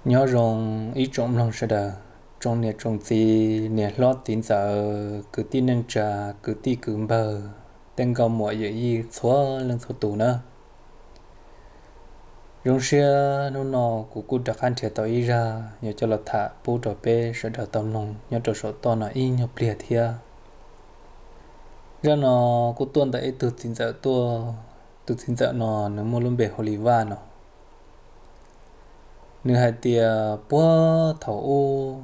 Nyob zoo ib tsoom mloog sawv daws, tsoom niam tsoom txiv, niam hlob txiv ntxawm, kwv tij neej tsa, kwv tij kwv npawg, tej nkauj muam yawm yij txhua leej txhua tus na. Zoo siab hnub no kuv kuj rov qab nrhiav tau ib zaj yuav coj los tham pub rau peb sawv daws tau mloog nyob rau saum toj no ib nyuag pliag thiab. Zaj no kuj tuaj ntawm ib tug txiv ntxawm tuaj. Tus txiv ntxawm no nws muaj lub npe hu li Vaj no. Nws hais tias puag thaum ub,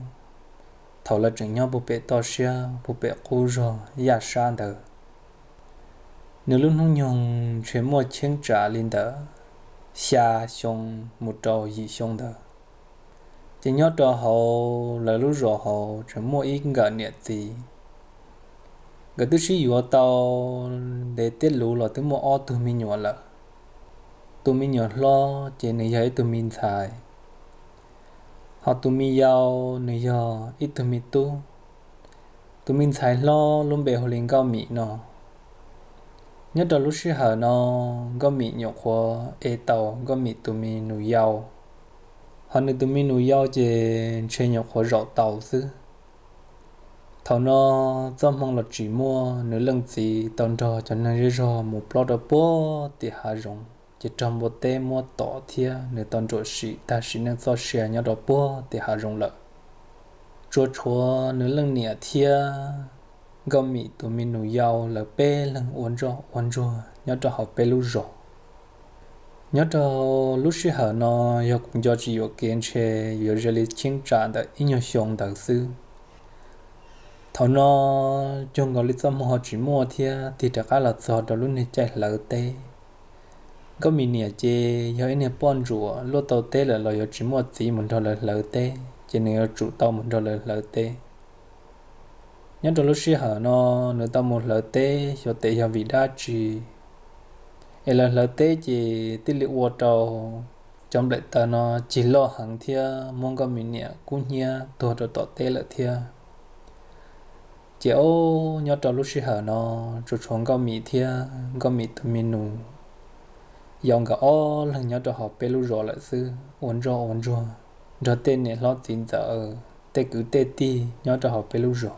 thaum lawv tseem nyob puag pem toj siab puag pem qub zog Yaj Sab ntawd, nws lub hnub nyoog ntshe muaj cheeb tsam li ntawm xya xyoo mus rau yim xyoo ntawd, ces nyob rau hauv lawv lub zos hauv tseem muaj ib nkawm niam txiv. Nkawd twb sib yuav tau ntev tiaj lus los twb muaj ob tug me nyuam lawm. Tus me nyuam hlob ces nws yog ib tug me ntxhais, ho tus me yau nws yog ib tug me tub. Tus me ntxhais hlob lub npe hu li Nkauj Mim no. Nyob rau lub sij hawm no, Nkauj Mim nyuam qhuav ev tau Nkauj Mim tus me nus yau, ho nws tus me nus yau ces ntshe nyuam qhuav zaum tau xwb. Thaum no txoj hmoo los tsis muaj, nws leej txiv tau nrog cov neeg zej zog mus plob rau puag tim hav zoov, ces raug npua teb muab tom thiab nws tau nruam sim tag sim neej txoj sia nyob rau puag tim hav zoov lawm. Tsuas tshuav nws leej niam thiab Nkauj Mim tus me nus yau lawv peb leeg ua ntsoj ua ntsuag nyob rau hauv peb lub zos. Nyob rau lub sij hawm no, yog kuv nco tsis yuam kev ntshe yuav ze li cheeb tsam ntawm ib nyuag xyoo ntawd xwb. Thaum no cuag nkaus li txoj hmoo ho tsis muaj thiab tig rov qab los txog rau lub niag caij hlawv teb. Nkauj Mim niam ces yog ib niag poj ntsuam luaj tau teb lawm los yuav tsis muaj txiv mus nrog lawv hlawv teb, ces nws yuav tsum tau mus nrog lawv hlawv teb. Nyob rau lub sij hawm no, nws tau mus hlawv teb xyov tes yog vim dab tsi es lawv hlawv teb ces thiaj li ua rau cov nplaim taws no cig loj heev thiab muab Nkauj Mim niam kub hnyiab tuag rau tom teb lawm thiab. Ces ob, nyob rau lub sij hawm no tsuas tshuav Nkauj Mim thiab Nkauj Mim tus me nus yau nkawd ob leeg nyob rau hauv peb lub zos lawm xwb, ua ntsoj ua ntsuag nrog tej niam hlob txiv ntxawm, tej kwv tej tij nyob rau hauv peb lub zos.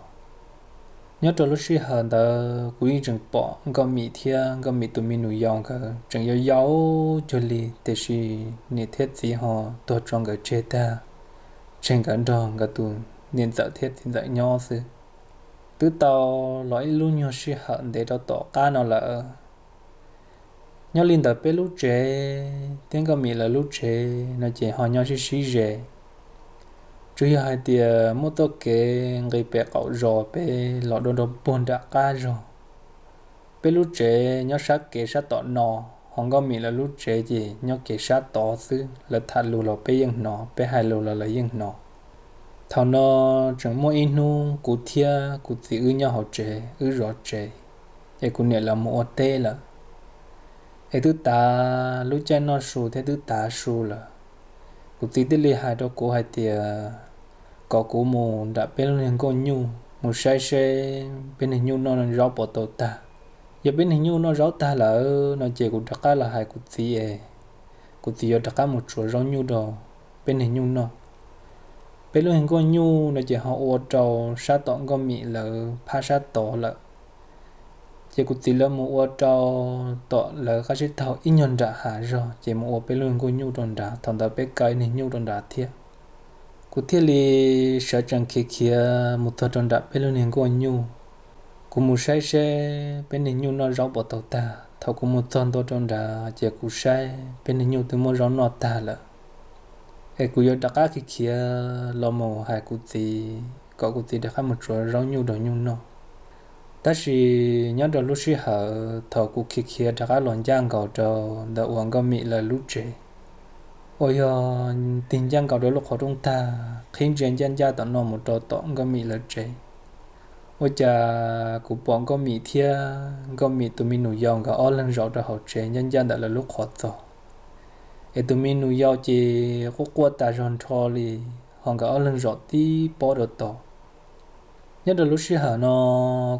Nyob rau lub sij hawm ntawd kuv yeej tseem pom Nkauj Mim thiab Nkauj Mim tus me nus yau nkawd tseem yau yau cuag li, tiam sis niam thiab txiv ho tuag tso nkawd tseg tag, tseg nkawd nrog nkawd tus niam ntxawm thiab txiv ntxawm nyob xwb. Twb tau los ib lub nyuag sij hawm ntev rau tom qab no lawm. Nyob li ntawd peb lub tsev thiab Nkauj Mim lawv lub tsev no ces ho nyob sib sib ze. Tsuas yog hais tias muaj txoj kev nqis pem qaum zos pem los dua rau puag nram qab zog. Peb lub tsev nyob sab kev sab tom no, ho Nkauj Mim lawv lub tsev ces nyob kev sab tod xwb. Lawv tham lus los peb yeej hnov, peb hais lus los lawv yeej hnov. Thaum no tseem muaj ib hnub kuv thiab kuv txiv wb nyob hauv tsev wb zov tsev, es kuv niam lawv mus ua teb lawm. Es twb tav lub caij noj su thiab twb tav su lawm, kuv txiv thiaj li hais rau kuv hais tias kom kuv mus nram peb lub niag nkuaj nyuj mus saib seb peb niag nyuj noj zaub puas tau tag. Yog peb niag nyuj noj zaub tag lawm no ces kuv rov qab los hais kuv txiv es kuv txiv yuav rov qab mus tsuav zaub nyuj rau peb niag nyuj noj. Peb lub niag nkuaj nyuj no ces ho ua rau sab tom Nkauj Mim lawv phab sab tod lawm. Ces kuv txiv lawv mus ua rau tom lawv qab tsib taug ib nyuag nram hav zog, ces mus ua peb lub niag nkuaj nyuj rau nrad. Thaum ntawd peb kaw ib niag nyuj rau nrad thiab. Kuv thiaj li sawv tsees khiav khiav mus txog rau nram peb lub niag nkuaj nyuj. Kuv mus saib seb peb niag nyuj noj zaub puas tau tag. Thaum kuv mus txog ntua rau nrad ces kuv saib peb niag nyuj twb muab zaub noj tag lawm. Es kuv yuav rov qab khiav khiav los mus hais kuv txiv kom kuv txiv rov qab mus tsuav zaub nyuj rau nyuj noj. Tab sis nyob rau lub sij hawm thaum kuv khiav khiav rov qab los ncaj nkaus rau ntawm uas Nkauj Mim lawv lub tsev, uas yog tig ncaj nkaus rau lub qhov rooj tag, qhib ntsia ncaj ncaj tom no mus rau tom Nkauj Mim lawv tsev, ua cas kuv pom Nkauj Mim thiab Nkauj Mim tus me nus yau nkawd ob leeg zaum rau hauv tsev ncaj ncaj ntawm lawv lub qhov txos. Es tus me nus yau ces quaj quaj tas zog nrho li, ho nkawd ob leeg zaum tib pob rau tod. Nyob rau lub sij hawm no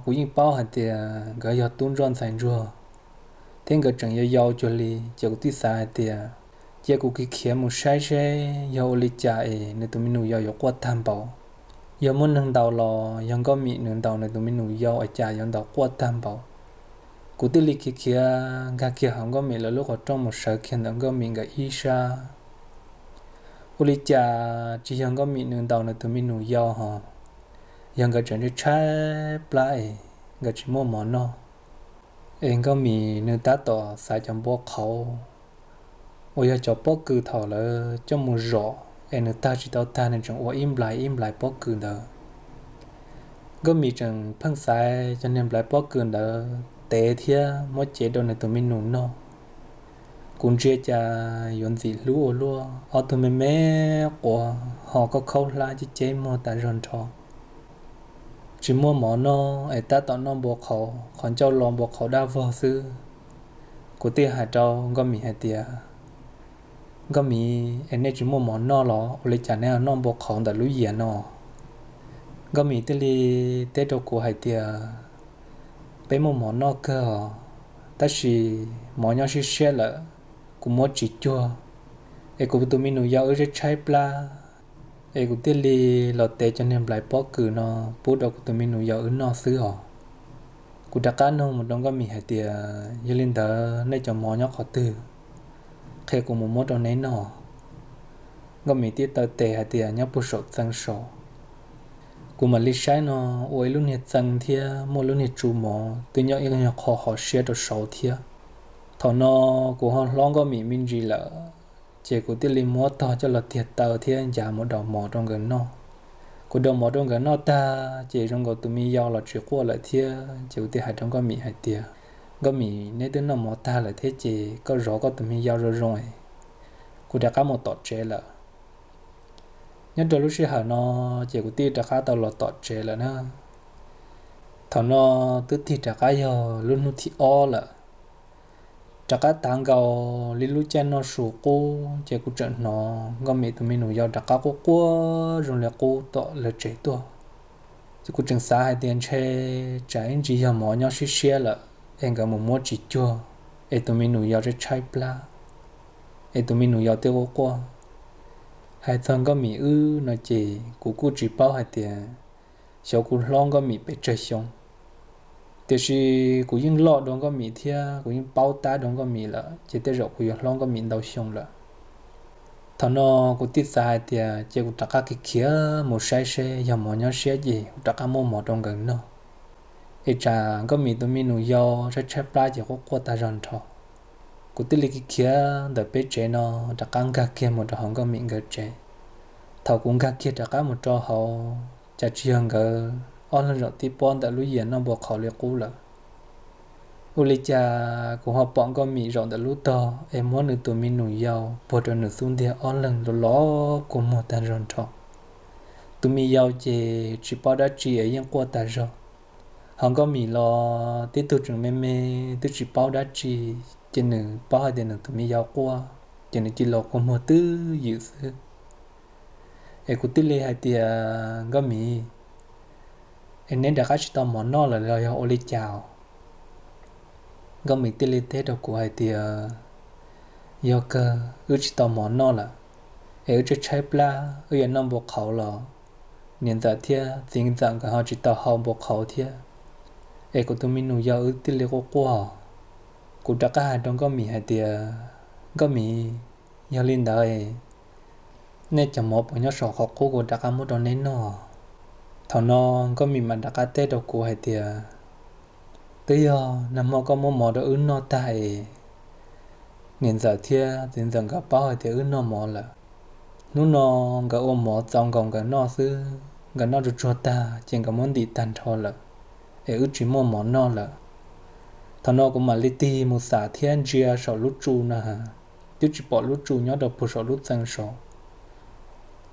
kuv yeej paub hais tias nkawd yog tub ntsoj ntxhais ntsuag, thiab nkawd tseem yau yau cuag li, ces kuv thiaj xav hais tias Cia kuv khiav khiav mus saib seb yog ua li cas es nws tus me nus yau yuav quaj tag npaum. Yog muaj neeg ntaus los yog Nkauj Mim nws ntaus nws tus me nus yau ua cas yuav ntaus quaj tag npaum. Kuv thiaj li khiav khiav nkag kiag hauv Nkauj Mim lawv lub qhov rooj mus sawv kiag ntawm Nkauj Mim nkawd ib sab. Ua li cas tsis yog Nkauj Mim nws ntaus nws tus me nus yau hos, yog nkawd tseem tshaib plab es nkawd tsis muaj mov noj. Es Nkauj Mim nws tab tom xaiv cov npua qhauv uas yog cov pob kws thaum lawv coj mus zom es nws tag tsis tau tag nws tseem ua ib nplais ib nplais pob kws ntawd. Nkauj Mim tseem pheej xaiv cov niag nplais pob kws ntawd tev thiab muab cev rau nws tus me nus noj. Kuv ntsia cas yuav ntxim hlub ua luaj, ob tug me me quav ho khaub khaub hlab ceb ceb muag tas zog nrho. Tsis muaj mov noj es tab tom noj npua qhauv, qhov ncauj lo npua qhauv dab vog xwb. Kuv thiaj hais rau Nkauj Mim hais tias, Nkauj Mim, es nej tsis muaj mov noj los ua li cas neb noj npua qhauv ntawm lub yias no? Nkauj Mim thiaj li teb rau kuv hais tias, peb muaj mov noj kawg os, tab sis mov nyob siab siab lawm, kuv muab tsis cuag, es kuv tus me nus yau wb tshaib tshaib plab, es kuv thiaj li los tev cov niag nplais pob kws no pub rau kuv tus me nus yau wb noj xwb os. Kuv rov qab nug mus rau Nkauj Mim hais tias, yog li ntawd nej cov mov nyob qhov twg? Qhia kuv mus muab rau neb noj. Nkauj Mim thiaj taw tes hais tias, nyob puag saum txee saud. Kuv mam li saib no, ua ib lub niag txee thiab muaj lub niag tsu mov twb nyob ib qho hauv siab rau saud thiab. Thaum no kuv ho hlob Nkauj Mim me ntsis lawm, ces kuv thiaj li muab tog coj los tiag taw thiab ncav mus daus mov rau nkawd noj. Kuv daus mov rau nkawd noj tag ces zoo nkaus tus me yau los tsis quaj lawm thiab, ces kuv thiaj hais rau Nkauj Mim hais tias, Nkauj Mim, neb twb noj mov tag lawm thiab ces koj zov koj tus me yau zoo zoo, kuv rov qab mus tom tsev lawm. Nyob rau lub sij hawm no, ces kuv thiaj rov qab tau los tom tsev lawm na. Thaum no twb tig rov qab yog lub hnub thib ob lawm. Rov qab tav nkaus li lub caij noj su qub, ces kuv tseem hnov Nkauj Mim tus me nus yau rov qab quaj quaj zoo li qub tom lawv tsev tuaj. Ces kuv tseem xav hais tias ntshe tsam ib ntsis yog mov nyob siab siab lawm es nkawd mus muab tsis cuag, es tus me nus yau tshaib tshaib plab, es tus me nus yau thiaj quaj quaj. Hais txog Nkauj Mim wb no ces kuv kuj tsis paub hais tias xyov kuv hlob Nkauj Mim pes tsawg xyoo, tiam sis kuv yeej loj dua Nkauj Mim thiab kuv yeej paub tab dua Nkauj Mim lawm, ces tej zaum kuv yuav hlob Nkauj Mim ntau xyoo lawm. Thaum no kuv thiaj xav hais tias ces kuv rov qab khiav khiav mus saib seb yog mov nyob siab ces kuv rov qab muab mov rau nkawd noj. Es tsam Nkauj Mim tus me nus yau tshaib tshaib plab ces quaj quaj tag zog nrho. Kuv thiaj li khiav khiav ntawm peb tsev no rov qab nkag kiag mus rau hauv Nkauj Mim nkawd tsev. Thaum kuv nkag kiag rov qab mus rau hauv, cas tsis yog nkawd ob leeg zaum tib pob ntawm lub yias noj npua qhauv li qub lawm. Ua li cas kuv ho pom Nkauj Mim zaum ntawm lub tog es muab nws tus me nus yau puag rau nws xub ntiag ob leeg los los kua muag tag zog nrho. Tus me yau ces tsis paub dab tsi es yeej quaj tag zog. Ho Nkauj Mim los tib tug tseem me me twb tsis paub dab tsi, ces nws paub hais tias nws tus me yau quaj, ces nws cia li los kua muag twj ywm xwb. Es kuv thiaj li hais tias, Nkauj Mim, es neb rov qab tsis tau mov noj lawm los yog ua li cas? Nkauj Mim thiaj li teb rau kuv hais tias, yog kawg, wb tsis tau mov noj lawm, es wb tshaib tshaib plab, wb yuav noj npua qhauv los niam ntxawm thiab txiv ntxawm nkawd ho tsis tau hau npua qhauv thiab, es kuv tus me nus yau wb thiaj li quaj quaj. Kuv rov qab hais rau Nkauj Mim hais tias, Nkauj Mim, yog li ntawd, nej cov mov puas nyob saum qhov qub kuv rov qab muab rau neb noj? Thaum no Nkauj Mim mam rov qab teb rau kuv hais tias, twb yog nag hmo koj muab mov rau wb noj tag es niam ntxawm thiab txiv ntxawm nkawd paub hais tias wb noj mov lawm. Hnub no nkawd ua mov txaus nkaus nkawd noj xwb, nkawd noj tsuag tsuag tag ces nkawd muab ntim tag nrho lawm, es wb tsis muaj mov noj lawm. Thaum no kuv mam li tig mus xam thiab ntsia saum lub tsu na, twb tsis pom lub tsu nyob rau puag saum lub txee saud.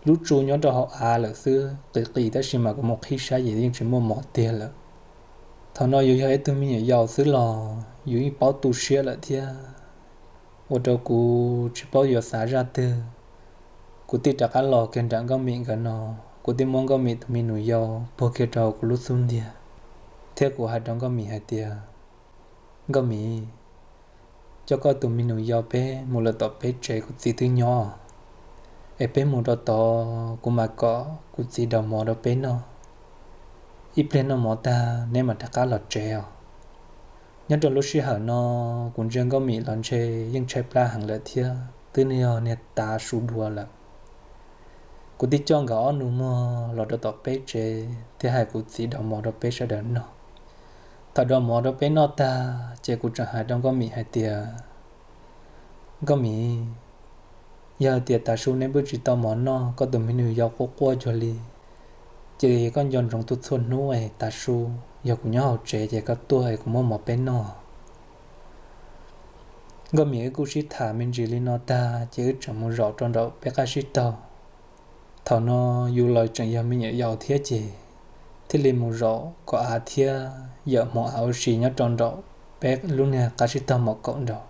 Lub tsu nyob rau hauv av lawm xwb, qis qis tab sis mas kuv mus qhib saib ces yeej tsis muaj mov tiag lawm. Thaum no yus yog ib tug me nyuam yaus xwb los yus yeej paub tu siab lawm thiab, ua rau kuv tsis paub yuav xav zaj twg. Kuv thiaj rov qab los kiag nram Nkauj Mim nkawd no, kuv thiaj muab Nkauj Mim tus me nus yau puag kiag rau kuv lub xub ntiag, thiab kuv hais rau Nkauj Mim hais tias, Nkauj Mim, coj koj tus me nus yau peb mus lawm tom peb tsev kuv txiv twb nyob, es peb mus rau tod kuv mam kom kuv txiv daus mov rau peb noj. Ib pliag noj mov tag neb mam rov qab los tsev os. Nyob rau lub sij hawm no, kuv ntsia Nkauj Mim los ntshe yeej tshaib plab heev lawm thiab twb yog niag tav su dua lawm. Kuv thiaj coj nkawd ob nus muag los rau tom peb tsev thiab hais kuv txiv daus mov rau peb sawv daws noj. Thaum daus mov rau peb noj tag ces kuv tseem hais rau Nkauj Mim hais tias, Nkauj Mim, yog hais tias tav su neb pw tsis tau mov noj, koj tus me nus yau quaj quaj cuag li, ces koj nco ntsoov tus txhua hnub es tav su yog kuv nyob hauv tsev ces koj tuaj es kuv muab mov peb noj. Nkauj Mim wb kuj sib tham me ntsis li no tag ces wb tseem mus zaum rau nraum peb qab sib taug. Thaum no yus los tseem yog me nyuam yaus thiab ces thiaj li mus zaum kom av thiab yawm hmoov av ua si nyob rau nraum peb lub niag qab sib taug mom kaum nraud.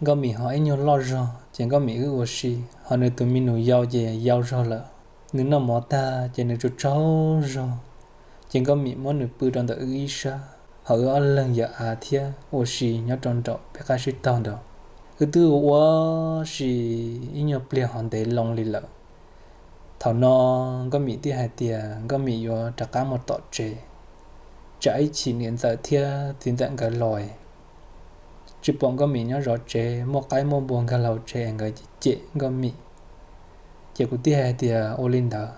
Nkauj Mim ho ib nyuag loj zog ces Nkauj Mim wb ua si, ho nws tus me nus yau ces yau zog lawm. Nws noj mov tag ces nws tsaug tsaug zog, ces Nkauj Mim muab nws pw rau ntawm wb ib sab, ho wb ob leeg yawm av thiab ua si nyob rau nraum peb qab sib taug nraud. Wb twb ua ua si ib nyuag pliag ho ntev loo li lawm. Thaum no Nkauj Mim thiaj hais tias Nkauj Mim yuav rov qab mus tom tsev, tsam ib chim niam ntxawm thiab txiv ntxawm nkawd los tsis pom Nkauj Mim nyob zov tsev, muaj qaib muaj npua nkag los tsev es nkawd cem Nkauj Mim. Ces kuv thiaj hais tias ua li ntawd,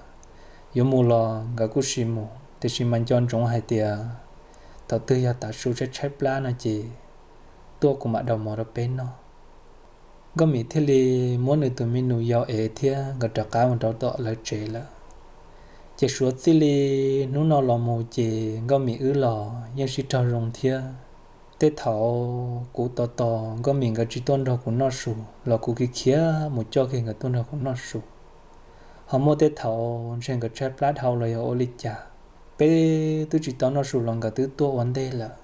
yuav mus los nkawd kuj sim mus, tiam sis mas nco ntsoov hais tias thaum twg yog tav su tshaib tshaib plab no ces tuaj kuv mam daus mov rau peb noj. Nkauj Mim thiaj li muab nws tus me nus yau ev thiab nkawd rov qab mus rau tom lawv tsev lawm. Ces suav txij li hnub no los mus ces Nkauj Mim wb los yeej sib raug zoo thiab. Tej thaum kuv tos tos Nkauj Mim nkawd tsis tuaj nrog kuv noj su los kuv khiav khiav mus coj kiag nkawd tuaj nrog kuv noj su. Ho muaj tej thaum ntshe nkawd tshaib plab dhau los yog ua li cas, peb twb tsis tau noj su los nkawd twb tuaj ua ntej lawm.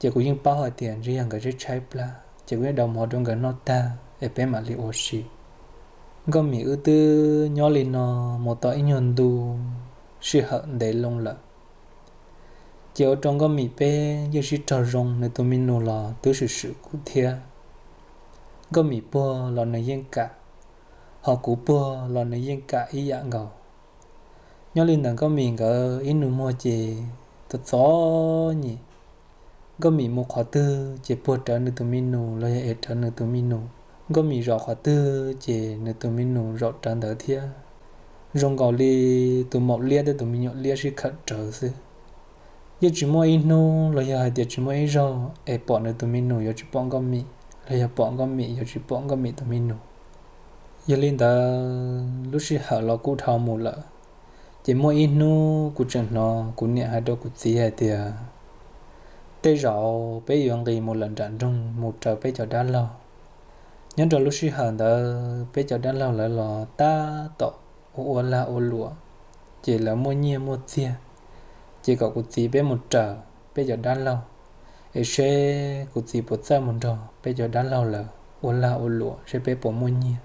Ces kuv yeej paub hais tias ntshe yog nkawd tshaib tshaib plab ces kuv yeej daus mov rau nkawd noj tag es peb mam li ua si. Nkauj Mim wb twb nyob li no mus tau ib nyuag ntu sij hawm ntev loo lawm. Ces ua rau Nkauj Mim peb yeej sib raug zoo, nws tus me nus los twb swm swm kuv thiab. Nkauj Mim puag los nws yeej kam, ho kuv puag los nws yeej kam ib yam nkaus. Nyob li ntawd Nkauj Mim nkawd ib nus muag ces txom txom nyem. Nkauj Mim mus qhov twg ces puag rawv nws tus me nus los yog ev rawv nws tus me nus. Nkauj Mim zaum qhov twg ces nws tus me nus zaum rawv ntawd thiab. Zoo nkaus li tus maum liab thiab tus me nyuam liab sib khawm rawv xwb. Yeej tsis muaj ib hnub los yog hais tias tsis muaj ib zaug es pom nws tus me nus yuav tsis pom Nkauj Mim, los yog pom Nkauj Mim yuav tsis pom Nkauj Mim tus me nus. Yog li ntawd lub sij hawm los kuj dhau mus lawm. Ces muaj ib hnub kuv tseem hnov kuv niam hais rau kuv txiv hais tias tej zaum peb yuav nqis mus lawm nram nroog mus raws peb cov dab laug. Nyob rau lub sij hawm ntawd peb cov dab laug lawv los tab tom ua ua lag ua luam, ces lawv muaj nyiaj muaj txiag, ces kom kuv txiv peb mus raws peb cov dab laug, es seb kuv txiv puas txawj mus nrog peb cov dab laug lawv ua lag ua luam seb peb puas muaj nyiaj.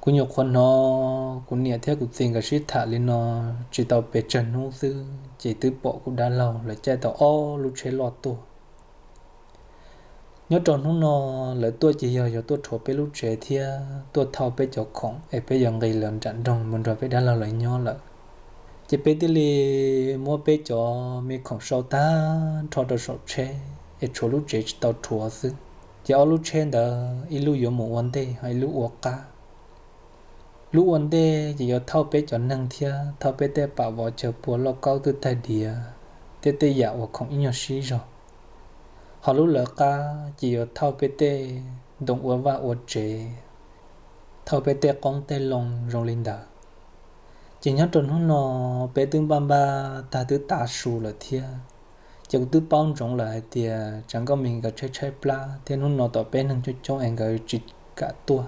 Kuv nyuam qhuav hnov kuv niam thiab kuv txiv nkawd sib tham li no tsis tau pes tsawg hnub xwb ces twb pom kuv dab laug lawv caij tau ob lub tsheb loj tuaj. Nyob rau hnub no lawv tuaj ces yog yuav tuaj rhuav peb lub tsev thiab tuaj thauj peb cov khoom es peb yuav nqis lawm nram nroog mus nrog peb dab laug lawv nyob lawm. Ces peb thiaj li muab peb cov me khoom sau tag nrho rau saum tsheb es tshuav lub tsev tsis tau rhuav xwb. Ces ob lub tsheb ntawd ib lub yuav mus ua ntej ho ib lub ua qab. Lub ua ntej ces yuav thauj peb cov neeg thiab thauj peb tej pam vov chaw pua lauj kaub twb tag diav thiab tej yam uas khoom ib nyuag sib zog. Ho lub lawv qab ces yuav thauj peb tej ntoo ua vaj ua tsev, thauj peb tej qoob tej loo zoo li ntawd. Ces nyob rau hnub no peb twb npaj npaj tag twb tav su lawm thiab. Ces kuv twb paub ntsoov lawm hais tias tsam Nkauj Mim nkawd tshaib tshaib plab thiab hnub no tom peb neeg coob coob es nkawd tsis kam tuaj.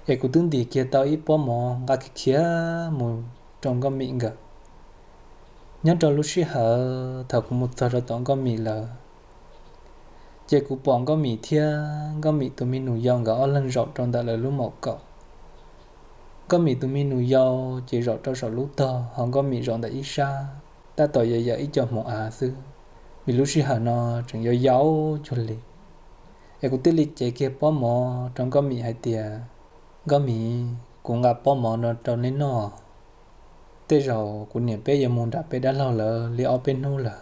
Es kuv twb ntim kiag tau ib pob mov nqa khiav khiav mus rau Nkauj Mim nkawd. Nyob rau lub sij hawm thaum kuv mus txog rau tom Nkauj Mim lawv, ces kuv pom Nkauj Mim thiab Nkauj Mim tus me nus yau nkawd ob leeg zaum rau ntawm lawv lub maum kaum. Nkauj Mim tus me nus yau ces zaum rau saum lub tog, ho Nkauj Mim zaum ntawm ib sab, tab tom yawm yawm ib co hmoov av xwb, vim lub sij hawm no tseem yau yau cuag li. Es kuv thiaj li cev kiag pob mov rau Nkauj Mim hais tias, Nkauj Mim, kuv nqa pob mov no rau neb noj. Tej zaum kuv niam peb yuav mus nram peb dab laug lawv li ob peb hnub lawm.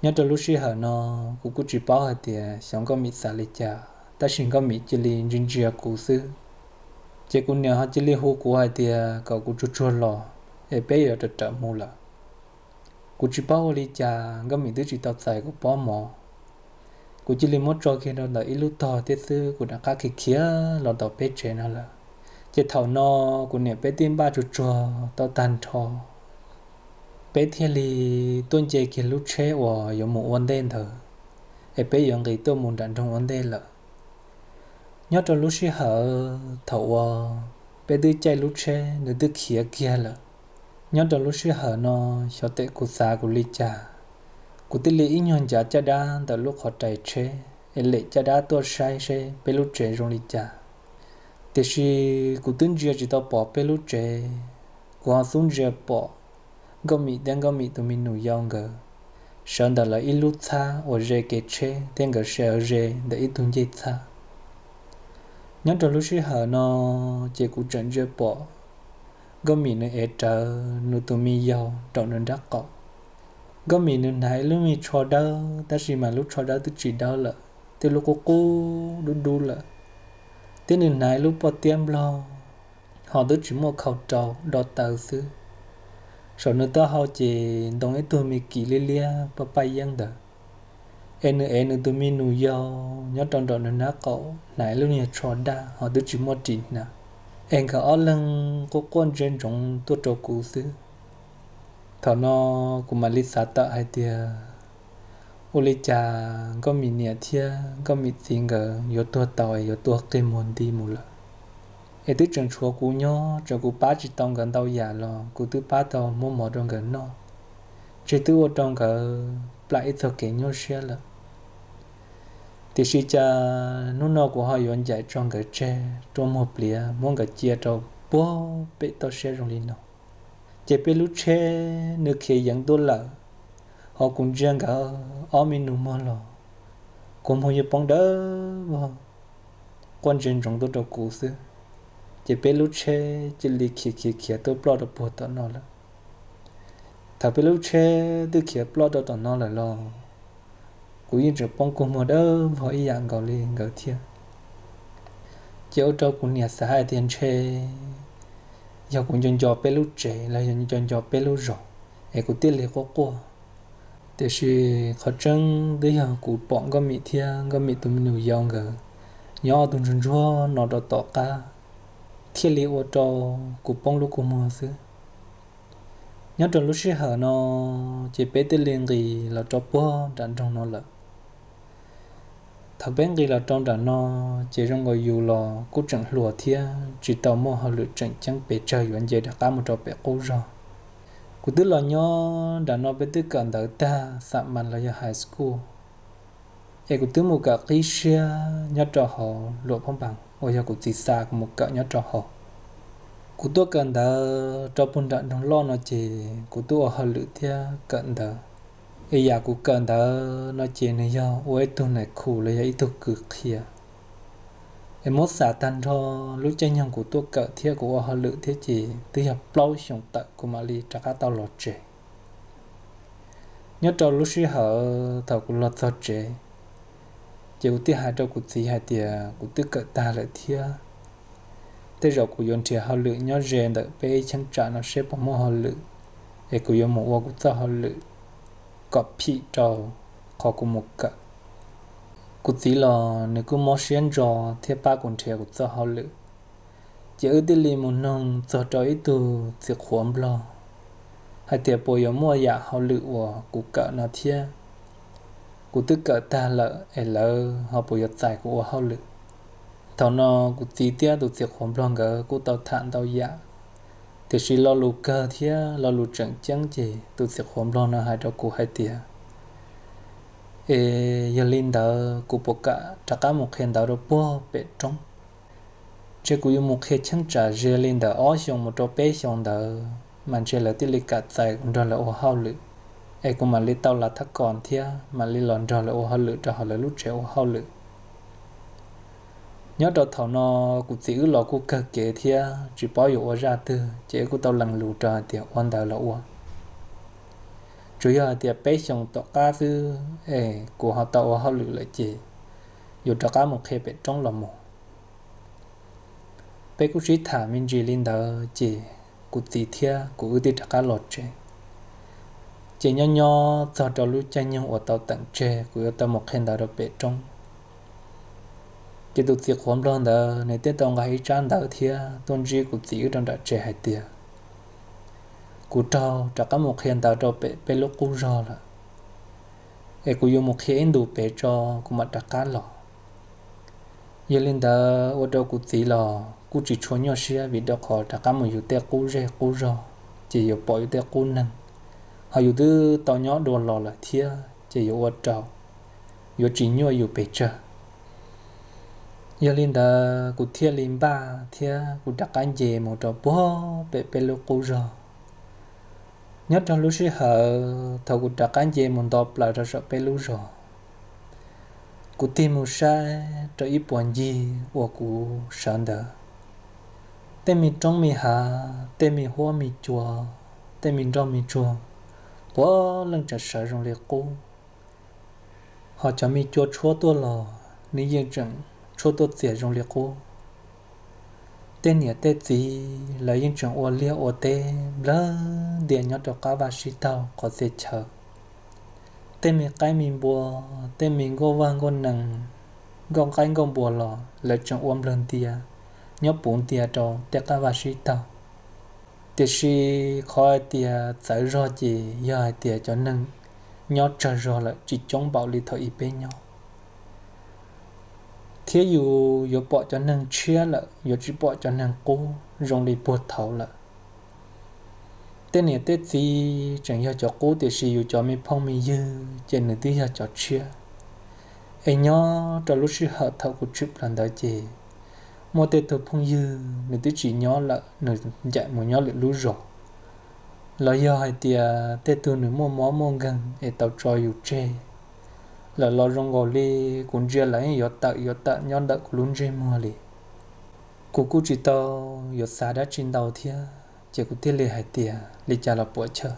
Nyob rau lub sij hawm no, kuv kuj tsis paub hais tias xyov Nkauj Mim xav li cas, tab sis Nkauj Mim cia li ntsia ntsia kuv xwb. Ces kuv niam ho cia li hu kuv hais tias kom kuv tsuag tsuag los, es peb yuav rawm rawm mus lawm. Kuv tsis paub ua li cas, Nkauj Mim twb tsis tau txais kuv pob mov. Kuv cia li muab tso kiag rau ntawm ib lub tog thiab xwb, kuv rov qab khiav khiav los tom peb tsev no lawm. Ces thaum no kuv niam peb twb npaj tsuag tsuag tau tag nrho, peb thiaj li tuaj nce kiag lub tsheb uas yuav mus ua ntej ntawd, es peb yuav nqis tuaj mus nram nroog ua ntej lawm. Nyob rau lub sij hawm thaum uas peb twb caij lub tsheb, nws twb khiav kiag lawm. Nyob rau lub sij hawm no, xyov tes kuv xav kuv li cas, kuv thiaj li ib nyuag ncav caj dab ntawm lub qhov rais tsheb es lem caj dab tuaj saib seb peb lub tsev zoo li cas. Tiam sis kuv twb ntsia tsis tau pom peb lub tsev, kuv ho xub ntsia pom Nkauj Mim thiab Nkauj Mim tus me nus yau nkawd sawv ntawm lawv ib lub txhab uas ze kev tsheb thiab nkawd sawv ze ntawm ib tug ncej txhab. Nyob rau lub sij hawm no, ces kuv tseem ntsia pom Nkauj Mim nws ev rawv nws tus me yau rau nws nrab qaum. Nkauj Mim nws hnav ib lub me tsho dawb, tab sis mas lub tsho dawb twb tsis dawb lawm, twb lub qub qub dub dub lawm. Thiab nws hnav ib lub pob tiab nplog, ho twb tsis muaj khau rau, do taw xwb. Saum nws taub hau ces ntoo ib tug me kis liab liab paj paj yeeb ntawd. Es nws ev nws tus me nus yau nyob rau nraum nws nrab qaum, hnav ib lub niag tsho daj ho twb tsis muaj ris hnav. Es nkawd ob leeg quaj quaj ntsia ntsoov tuaj rau kuv xwb. Thaum no kuv mam li xav tawm hais tias, ua li cas Nkauj Mim niam thiab Nkauj Mim txiv nkawd yuav tuag tau es yuav tuag qig muag nti mus lawm. Es twb tseem tshuav kuv nyob, tseem kuv pab tsis tau nkawd ntau yam los kuv twb pab tau muab mov rau nkawd noj, ntshe twb ua rau nkawd plam ib txog kev nyuaj siab lawm. Tiam sis cas hnub no kuv ho yuav ncaim tso nkawd tseg rua muag pliav, muab nkawd cia rau puag pem toj siab zoo li no. Ces peb lub tsheb nws khiav yeev tuaj lawm, ho kuv ntsia nkawd ob me nus muag los, kua muag yuav poob dawb vog, quaj ntsia ntsoov tuaj rau kuv xwb. Ces peb lub tsheb cia li khiav khiav khiav tuaj ploj rau puag tom no lawm. Thaum peb lub tsheb twb khiav ploj rau tom no lawm los, kuv yeej tseem poob kua muag dawb vog ib yam nkaus li nkawd thiab. Ces ua rau kuv niam xav hais tias ntshe yog kuv nco nco peb lub tsev los yog nco nco peb lub zos, es kuv thiaj li quaj quaj. Tiam sis qhov tseeb twb yog kuv pom Nkauj Mim thiab Nkauj Mim tus me nus yau nkawd nyob ob tug ntsuag ntsuag no rau tom qab, thiaj li ua rau kuv poob lub kua muag xwb. Nyob rau lub sij hawm no, ces peb thiaj li nqis los rau puag nram nroog no lawm. Thaum peb nqis los rau nram no, ces zoo nkaus yus los kuj tseem hluas thiab tsis tau muaj hauj lwm tseem ceeb pes tsawg yuav nce rov qab mus rau pem qub zog. Kuv twb los nyob nram no, peb twb kawm ntawv tag xam mas los yog high school, es kuv twb mus kawm qib siab nyob rau hauv Luam Phab Npas uas yog kuv txiv xa kuv mus kawm nyob rau hauv. Kuv tuaj kawm ntawv rau puag nram nroog loj no ces kuv twb ua hauj lwm thiab kawm ntawv. Es yam kuv kawm ntawv no ces nws yog ua ib tug nais khu los yog ib tug kws qhia. Es muab xam tag nrho lub caij nyoog kuv tuaj kawm thiab kuv ua hauj lwm thiab ces twb yog plaub xyoos tawm kuv mam li rov qab tau los tsev. Nyob rau lub sij hawm thaum kuv los txog tsev, ces kuv thiaj hais rau kuv txiv hais tias kuv twb kawm tag lawm thiab, tej zaum kuv yuav nrhiav hauj lwm nyob ze ntawm peb cheeb tsam no seb puas muaj hauj lwm, es kuv yuav mus ua kuv txoj hauj lwm kom phim rau qhov kuv mus kawm. Kuv txiv los nws kuj mob siab ntso thiab pab kuv nrhiav kuv txoj hauj lwm. Ces wb thiaj li mus noog txog rau ib tug txiv qhuav nplog hais tias puas yuav muaj yam hauj lwm uas kuv kawm no thiab. Kuv twb kawm tag lawm es lawv ho puas yuav txais kuv ua hauj lwm. Thaum no kuv txiv thiab tus txiv qhuav nplog nkawd kuj tau tham ntau yam, tiam sis lo lus kawg thiab lo lus tseem ceeb ces tus txiv qhuav nplog no hais rau kuv hais tias, es yog li ntawd kuv puas kam rov qab mus qhia ntawv rau puag pem roob? Ntshe kuv yuav mus qhia cheeb tsam ze li ntawm ob xyoos mus rau peb xyoos ntawd mas ntshe lawv thiaj li kam txais kuv nrog lawv ua hauj lwm, es kuv mam li tau lav thab kom thiab mam li los nrog lawv ua hauj lwm rau hauv lawv lub tsev ua hauj lwm. Nyob rau thaum no kuv txiv wb los kuj kawg kev thiab tsis paub yuav ua zaj twg, ces wb kuj tau lees lus rau hais tias ua ntawd los ua. Tsuas yog hais tias peb xyoos tom qab xwb es kuv ho tau ua hauj lwm lawm ces yuav rov qab mus qhia pem roob los mus. Peb kuj sib tham me ntsis li ntawd ces kuv txiv thiab kuv wb thiaj rov qab los tsev. Ces nyob nyob txog rau lub caij nyoog uas tau teem tseg kuv yuav tau mus qhia ntawv rau pem roob, ces tus txiv qhuav nplog ntawd nws thiaj tau nqa ib tsab ntawv thiab tuaj ntsib kuv txiv wb rau nram tsev hais tias kuv raug rov qab mus qhia ntawv rau pem peb lub qub zog lawm, es kuv yuav mus qhia ib ntus pem tso kuv mam rov qab los. Yog li ntawd ua rau kuv txiv los kuj tsis tshua nyuaj siab vim rau qhov rov qab mus yus tej qub zej qub zog ces yuav pom yus tej qub neeg, ho yus twb tau nyob dua los lawm thiab ces yuav ua rau yuav tsis nyuaj yus pes tsawg. Yog li ntawd kuv thiaj li npaj thiab kuv rov qab nce mus rau puag pem peb lub qub zog. Nyob rau lub sij hawm thaum kuv rov qab nce mus nto plaws rau saum peb lub zos, kuv tig mus saib rau ib puag ncig uas kuv sawv ntawd, tej me roob me hav, tej me huab me cua, tej me nroj me tsuag, puav leej tseem sawv zoo li qub. Ho cov me cua tshuab tuaj los nws yeej tseem tshuab tuaj txias zoo li qub. Tej niam tej txiv lawv yeej tseem ua liaj ua teb nplawg ntias nyob rau qab vaj sib taug qhov txhia chaw. Tej me qaib me npua, tej me nkauj vaj nkauj nees, nkauj qaib nkauj npua los lawv tseem ua nplawg ntias nyob puv ntias rau tej qab vaj sib taug. Tiam sis qhov hais tias txawv zog ces yog hais tias cov neeg nyob tsawg zog lawm tsis coob npaum li thaum ub peb nyob, thiab yus yuav pom cov neeg tshiab lawm yuav tsis pom cov neeg qub zoo li puag thaum ub lawm. Tej niam tej txiv tseem yog cov qub tiam sis yus cov me phooj me ywg ces nws twb yog cov tshiab. Es nyob rau lub sij hawm thaum kuv tshwm plaws ntawd ces muaj tej tug phooj ywg nws twb tsis nyob lawm, nws ncaim mus nyob lwm lub zos, los yog hais tias tej tug nws muaj mob muaj nkeeg es tau tso yus tseg lawm los zoo nkaus li kuv ntsia lawv yeej yuav tawm yuav tawm nyob ntawm kuv lub ntsej muag li. Kuv kuj tsis tau yuav xav dab tsi ntau thiab ces kuv thiaj li hais tias li cas los puam chawj,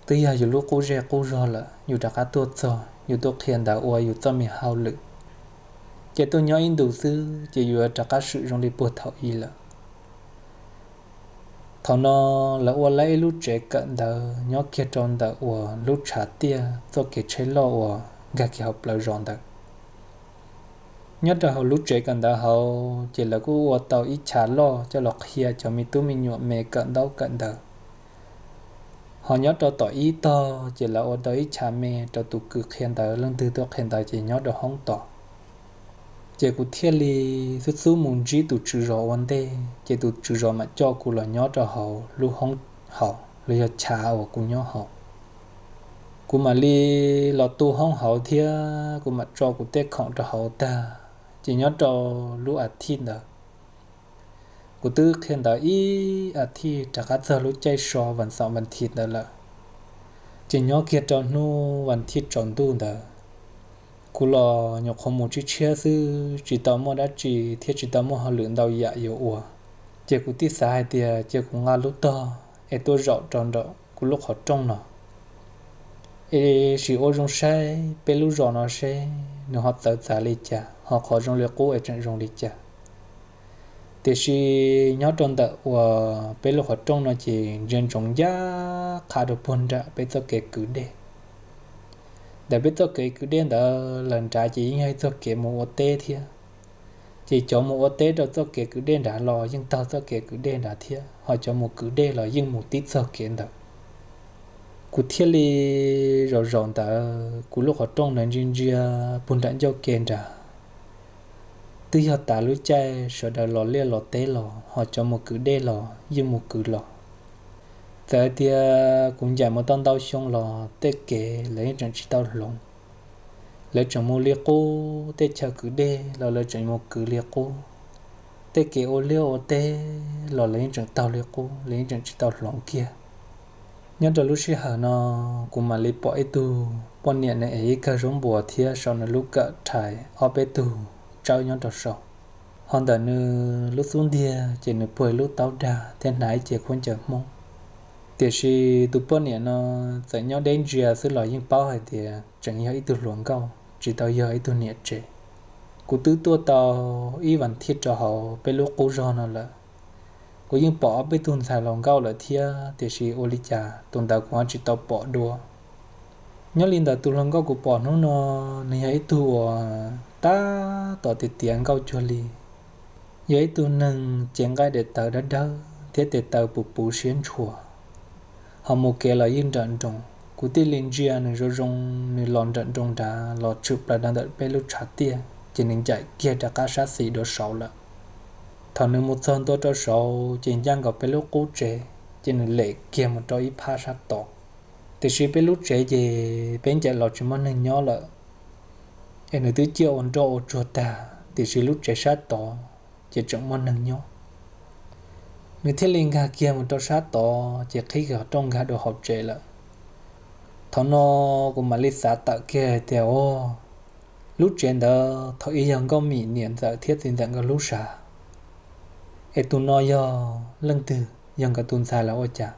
twb yog yus lub qub zej qub zog lawm yus rov qab tuaj txog yus tuaj qhia ntawv ua yus txoj me hauj lwm, ces tuaj nyob ib ntus xwb ces yus yuav rov qab swm zoo li puag thaum ub lawm. Thaum no lawv ua lawv ib lub tsev kawm ntawv nyob kiag rau ntawm uas lub tshav tiaj txoj kev tsheb loj uas nkag kiag hauv plawv zos ntawd. Nyob rau hauv lub tsev kawm ntawv hauv ces lawv kuj ua tau ib chav loj coj los qhia cov me tub me nyuam me kawm ntaub kawm ntawv. Ho nyob rau tom ib tog ces lawv ua tau ib chav me rau tus kws qhia ntawv, leej twg tuaj qhia ntawv ces nyob rau hoob tod. Ces kuv thiaj li xub xub mus ntsib tus tswv zos ua ntej, ces tus tswv zos mam coj kuv los nyob rau hauv lub hoob hauv los yog chav uas kuv nyob hauv. Kuv mam li los tu hoob hauv thiab kuv mam tso kuv tej khoom rau hauv tag, ces nyob rau lub as thiv ntawd, kuv twb qhia ntawv ib as thiv rov qab txog lub caij so vas xaum vas thiv ntawd lawm. Ces nyob kiag rau hnub vas thiv tsaus ntuj ntawd, kuv los nyuam qhuav mus tshiab tshiab xwb tsis tau muaj dab tsi thiab tsis tau muaj hauj lwm ntau yam yuav ua. Ces kuv thiaj xav hais tias cia kuv nqa lub tog es tuaj zaum rau nraum kuv lub qhov rooj no es sim ua zoo saib peb lub zos no seb nws ho txawv txav li cas, ho qhov zoo li qub es tseem zoo li cas. Tiam sis nyob rau ntawm uas peb lub qhov rooj no ces ntsia ntsoov ncaj qha rau puag nram peb txoj kev kwv dej. Ntawm peb txoj kev kwv dej ntawd lawm nrad ces yeej yog ib txoj kev mus ua teb thiab. Ces cov mus ua teb rau txoj kev kwv dej nrad los yeej taug txoj kev kwv dej nrad thiab, ho cov mus kwv dej los yeej mus tib txoj kev ntawd. Kuv thiaj li zaum zaum ntawd kuv lub qhov rooj ntawd ntsia ntsia puag nram ncauj ke nrad, twb yog tas lub caij sawv daws los liaj los teb los ho cov mus kwv dej los yeej mus kwv los. Txawm hais tias kuv ncaim mus tau ntau xyoo los tej kev lawv yeej tseem tsis tau hloov. Lawv tseem mus li qub, tej chaw kwv dej los lawv tseem mus kwv li qub. Tej kev ua liaj ua teb los lawv yeej tseem taug li qub, lawv yeej tseem tsis tau hloov kiag. Nyob rau lub sij hawm no, kuv mam li pom ib tug poj niam nws ev ib kawm zaub npuas thiab sau nws lub kawm rhais ob peb tug tsawb nyob rau saum. Ho ntawm nws lub xub ntiag ces nws puag ib lub taub dag thiab hnav ib ce khaub ncaws Hmoob. Tiam sis tus poj niam no txawm nyob deb ntsia xwb los yeej paub hais tias tseem yog ib tug hluas nkauj, tsis tau yog ib tug niam tsev. Kuv twb tuaj tau ib vas thiaj rau hauv peb lub qub zog no lawm. Kuv yeej pom ob peb tug ntxhais hluas nkauj lawm thiab, tiam sis ua li cas tus ntawd kuv ho tsis tau pom dua. Nyob li ntawd tus hluas nkauj kuv pom hnub no, nws yog ib tug uas tab tom tiav tiav nkauj cuag li. Yog ib tug neeg cev nqaij daim tawv dawb dawb thiab tes taw puv puv siab ntshua, ho mus kev los yeej nrawm nroos. Kuv thiaj li ntsia nws zoo zoo, nws los nrawm nroos nrad los tshwm plaws rau ntawm peb lub tshav tiaj, ces nws ncaim kiag rov qab sab xis dua saud lawm. Thaum nws mus txog ntua rau saud ces ncaj nkaus peb lub qub tsev, ces nws lem kiag mus rau ib phab sab tod. Tiam sis peb lub tsev ces peb ncaim los tsis muaj neeg nyob lawm, es nws twb ciaj ua nroj ua tsuag tag, tiam sis lub tsev sab tod ces tseem muaj neeg nyob. Nws thiaj li nkag kiag mus rau sab tod ces qhib kiag qhov rooj nkag dua hauv tsev lawm. Thaum no kuv mam li xav tawm kiag hais tias, o, lub tsev ntawd thaum ub yog Nkauj Mim niam ntxawm thiab txiv ntxawm nkawd lub sav, es tus no yog leej twg, yog nkawd tus ntxhais los ua cas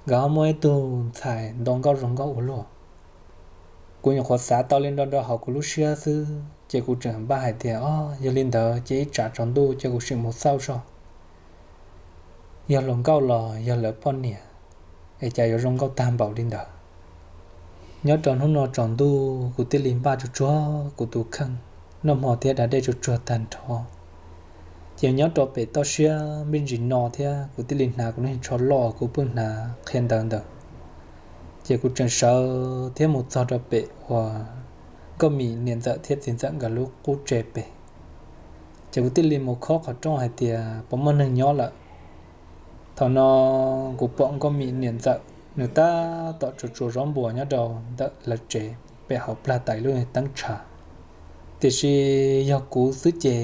nkawd ho muaj ib tug ntxhais nto nkauj zoo nkauj ua luaj. Kuv nyuam qhuav xav tau li no rau hauv kuv lub siab xwb ces kuv tseem npaj hais tias, o, yog li ntawd ces ib tsam tsaus ntuj ces kuv sim mus xauj soj, yog hluas nkauj los yog lawv poj niam, es cas yuav zoo nkauj tag npaum li ntawd. Nyob rau hnub no tsaus ntuj kuv thiaj li npaj tsuag tsuag kuv tus kheej, noj hmo thiab da dej tsuag tsuag tag nrho. Ces nyob rau pem toj siab npij ntsis no thiab kuv thiaj li hnav kuv lub tsho loj kuv pheej hnav qhia ntawv ntawd. Ces kuv tseem sawv thiab mus txog rau pem uas Nkauj Mim niam ntxawm thiab txiv ntxawm nkawd lub qub tsev pem. Ces kuv thiaj li mus khob qhov rooj hais tias puas muaj neeg nyob lawm. Thaum no kuv pom Nkauj Mim niam ntxawm nws tab tom tsuas tsuas zaub npuas nyob rau ntawm lawv tsev pem hauv plag tais lub teeb tshav. Tiam sis yog kuv xwb ces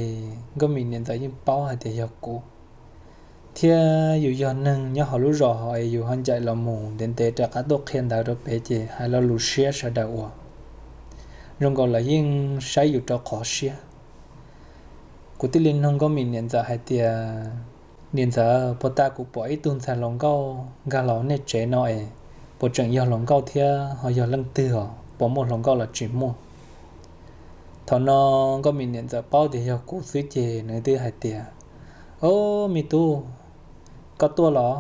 Nkauj Mim niam ntxawm yeej paub hais tias yog kuv, thiab yus yog neeg nyob hauv lub zos hos es yus ho ncaim los mus ntev ntev rov qab tuaj qhia ntawv rau pem ces hais lo lus siab sawv daws uas zoo nkaus lawv yeej saib yus rau qhov siab. Kuv thiaj li nug Nkauj Mim niam ntxawm hais tias, niam ntxawm, puag ta kuv pom ib tug ntxhais hluas nkauj nkag los nej tsev no es puas tseem yog hluas nkauj thiab ho yog leej twg os, puas muaj hluas nkauj los tsis muaj? Thaum no Nkauj Mim niam ntxawm paub tias yog kuv xwb ces nws twb hais tias, o, me tub, koj tuaj los?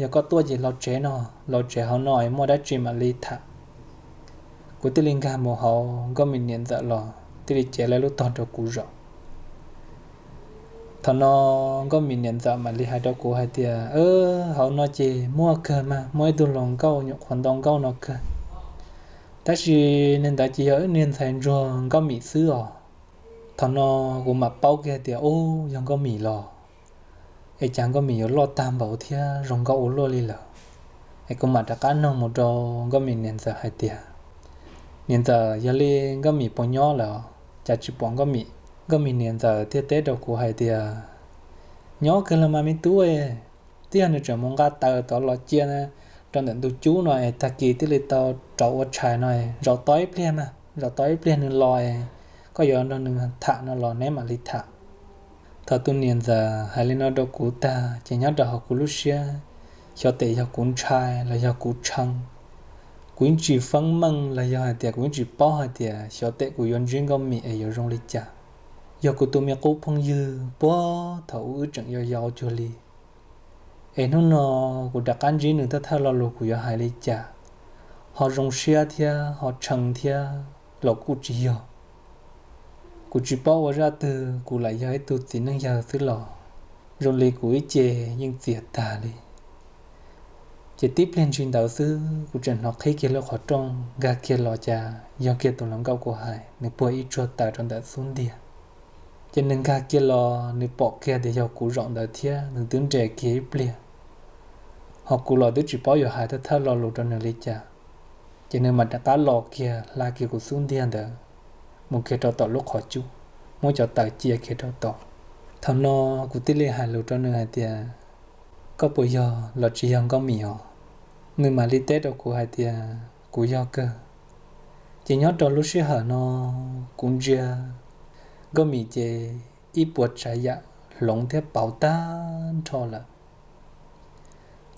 Yog koj tuaj ces los tsev no, los tsev hauv no es muaj dab tsi mam li tham. Kuv thiaj li nkag mus hauv, Nkauj Mim niam ntxawm los thiaj li cev lawv lub tog rau kuv zaum. Thaum no Nkauj Mim niam ntxawm mam li hais rau kuv hais tias, hauv no ces muaj kawg mas, muaj ib tug hluas nkauj nyuam qhuav nto nkauj no kawg, tab sis niag ntawd ces yog ib niag ntxhais ntsuag Nkauj Mim xwb os. Thaum no kuv mam paub kiag tias, u, yog Nkauj Mim los, es cas Nkauj Mim yuav loj tag npaum thiab zoo nkauj ua luaj li lawm. Es kuv mam rov qab nug mus rau Nkauj Mim niam ntxawm hais tias, niam ntxawm, yog li Nkauj Mim puas nyob lawm, cas tsis pom Nkauj Mim? Nkauj Mim niam ntxawm thiaj teb rau kuv hais tias, nyob kawg los mas me tub, twb yog nws tseem mus nqa taws tod los cia rau ntawm ntug cub no es tag kis thiaj li tau rov ua tshais no, zaum tos ib pliag mas, zaum tos ib pliag nws los es koj yuav nrog nws tham no los neb mam li tham. Thaum tus niam ntxawm hais li no rau kuv tag ces nyob rau hauv kuv lub siab, xyov tes yog kuv ntshai los yog kuv tshee, kuv yeej tsis feeb meej los yog hais tias kuv yeej tsis paub hais tias xyov tes kuv yuav ntsib Nkauj Mim es yuav zoo li cas. Yog kuv tus me qub phooj ywg puag thaum ub wb tseem yau yau cuag li, es hnub no kuv rov qab ntsib nws thawj thawj lo lus kuv yuav hais li cas, ho zoo siab thiab ho tshee thiab los kuj tsis yog. Kuv tsis paub ua zaj twg, kuv lam yog ib tug txiv neej yawg xwb los zoo li kuv ib ce yeej txias tag li. Ces tib pliag ntsis ntawd xwb kuv tseem hnov qhib kiag lub qhov rooj nkag kiag los, cas yog kiag tus hluas nkauj kuv hais, nws puag ib tsuag taws rau ntawm xub ntiag. Ces nws nkag kiag los nws pom kiag tias yog kuv zaum ntawd thiab nws twb nres kiag ib pliag, ho kuv los twb tsis paub yuav hais thawj thawj lo lus rau nws li cas. Ces nws mam rov qab los kiag hla kiag kuv xub ntiag ntawd mus kiag rau tom lub qhov cub, muab cov taws cia kiag rau tod. Thaum no kuv thiaj li hais lus rau nws hais tias, koj puas yog los tsis yog Nkauj Mim os? Nws mam li teb rau kuv hais tias, kuv yog kawg. Ces nyob rau lub sij hawm no kuv ntsia Nkauj Mim ces ib puas tsav yam hloov thiab pauv tag nrho lawm.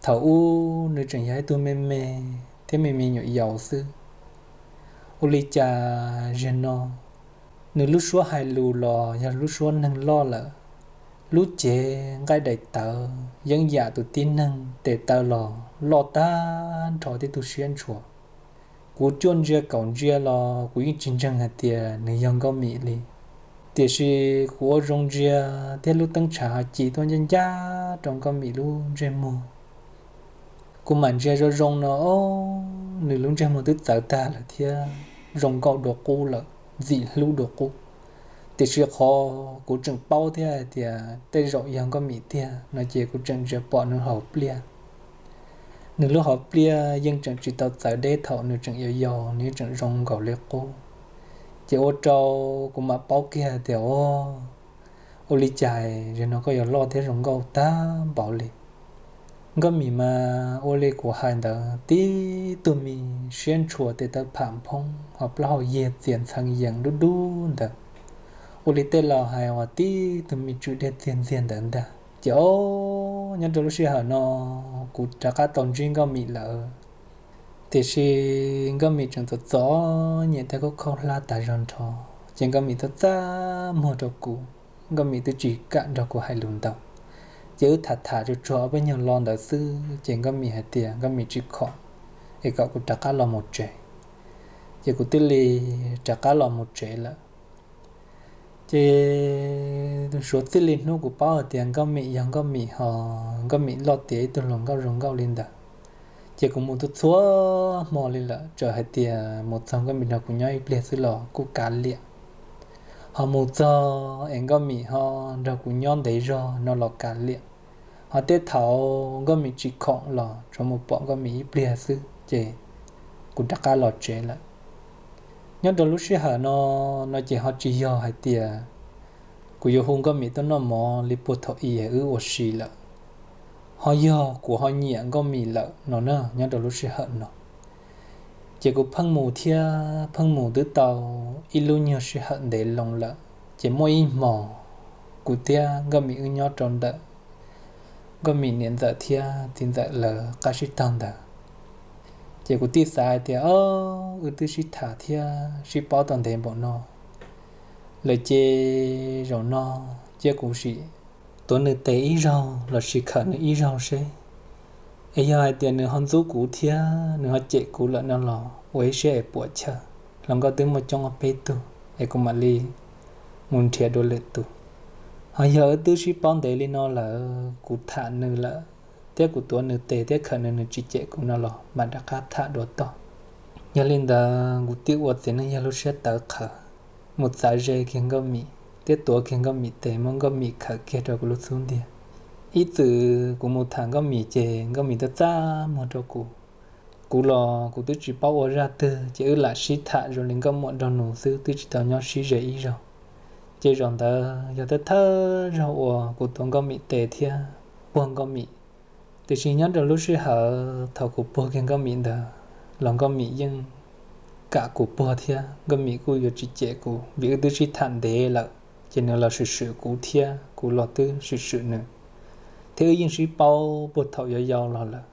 Thaum ub nws tseem yog ib tug me me thiab me me nyuam yaus xwb. Ua li cas zaum no nws lub suab hais lus los yog lub suab neeg loj lawm, lub cev nqaij daim tawv yeeb yam tus tib neeg tes taw los loj tag nrho tib tug siab ntshua. Kuv cuaj ntsia kaum ntsia los kuv yeej tsis ntseeg hais tias nws yog Nkauj Mim li. Tiam sis kuv ua zoo ntsia thiab lub teeb tshav ho ci tuaj ncaj ncaj rau Nkauj Mim lub ntsej muag. Kuv mam ntsia zoo zoo no, o, nws lub ntsej muag twb txawv tag lawm thiab zoo nkauj dua qub lawm, ntxim hlub dua qub. Tiam sis qhov kuv tseem paub thiab hais tias tej zaum yog Nkauj Mim tiag no ces kuv tseem ntsia pom nws hauv pliaj. Nws lub hauv pliaj yeej tseem tsis tau txawv deb thaum nws tseem yau yau, nws yeej tseem zoo nkaus li qub. Ces ua rau kuv mam paub kiag tias, o, ua li cas zaum no koj yuav loj thiab zoo nkauj tag npaum li. Nkauj Mim mas ua li kuv hais ntawd, tib tug me siab ntshua tes taw pham phoob ho plaub hau yiag txias ntxhee yees dub dub ntawd. Ua li tej laus hais uas tib tug me tswm dej txiag ntxiag ntawd ntag. Ces o, nyob rau lub sij hawm no kuv rov qab tau ntsib Nkauj Mim lawm. Tiam sis Nkauj Mim tseem txom txom nyem thiab khaub khaub hlab tas zog nrho, ces Nkauj Mim txaj txaj muag rau kuv, Nkauj Mim twb tsis kam nrog kuv hais lus ntau. Ces wb tham tham tsuag tsuag ob peb nyuag lo ntawd xwb ces Nkauj Mim hais tias Nkauj Mim tsis khoom es kom kuv rov qab los mus tsev. Ces kuv thiaj li rov qab los mus tsev lawm. Ces suav txij li hnub kuv paub hais tias Nkauj Mim yog Nkauj Mim ho Nkauj Mim loj tiav ib tug hluas nkauj zoo nkauj li ntawd, ces kuv mus txhua txhua hmo li lawm, txawm hais tias mus txog Nkauj Mim nrog kuv nyob ib pliag xwb los kuj kav liam. Ho mus txog es Nkauj Mim ho nrog kuv nyob ntev zog no los kav liam. Ho tej thaum Nkauj Mim tsis khoom los tsuas mus pom Nkauj Mim ib pliag xwb ces kuv rov qab los tsev lawm. Nyob rau lub sij hawm no, no ces ho tsis yog hais tias kuv yuav hu Nkauj Mim tuaj noj mov li puag thaum i wb ua si lawm. Ho yog kuv ho nyiam Nkauj Mim lawm no na, nyob rau lub sij hawm no. Ces kuv pheej mus thiab pheej mus twb tau ib lub nyuag sij hawm ntev loo lawm, ces muaj ib hmos kuv thiab Nkauj Mim wb nyob rau ntawm Nkauj Mim niam ntxawm thiab txiv ntxawm lawv qab sib tog ntawd. Ces kuv thiaj xav hais tias, o, wb twb sib tham thiab sib paub tau ntev npaum no lawm ces zaum no cia kuv sim tuav nws tes ib zaug los sis khawm nws ib zaug seb, es yog hais tias nws ho ntxub kuv thiab nws ho cem kuv lawm no los ua ib siab es puam chawj, hluas nkauj twb muaj coob ob peb tug es kuv mam li mus nrhiav dua lwm tus. Ho yog wb twb sib paub ntev li no lawm, kuv tham nws lawm thiab kuv tuav nws tes thiab khawm nws, nws tsis cem kuv no los mam rov qab tham dua tog. Yog li ntawd kuv thiaj ua txiv neej yog lub siab tawv qhawv mus txav ze kiag Nkauj Mim thiab tuav kiag Nkauj Mim tes muab Nkauj Mim khawm kiag rau kuv lub xub ntiag. Ib txwm kuv mus tham Nkauj Mim ces Nkauj Mim txaj txaj muag rau kuv. Kuv los kuv twb tsis paub ua zaj twg ces wb lam sib tham zoo li nkauj muam nraug nus xwb, twb tsis tau nyob sib ze ib zaug. Ces zaum ntawd yog thawj thawj zaug uas kuv tuav Nkauj Mim tes thiab puag Nkauj Mim. Tiam sis nyob rau lub sij hawm thaum kuv puag kiag Nkauj Mim ntawd los Nkauj Mim yeej kam kuv puag thiab Nkauj Mim kuj yuav tsis cem kuv vim wb twb sib tham ntev lawm, ces nws los swm swm kuv thiab kuv los twb swm swm nws, thiab wb yeej sib paub puag thaum yau yau los lawm.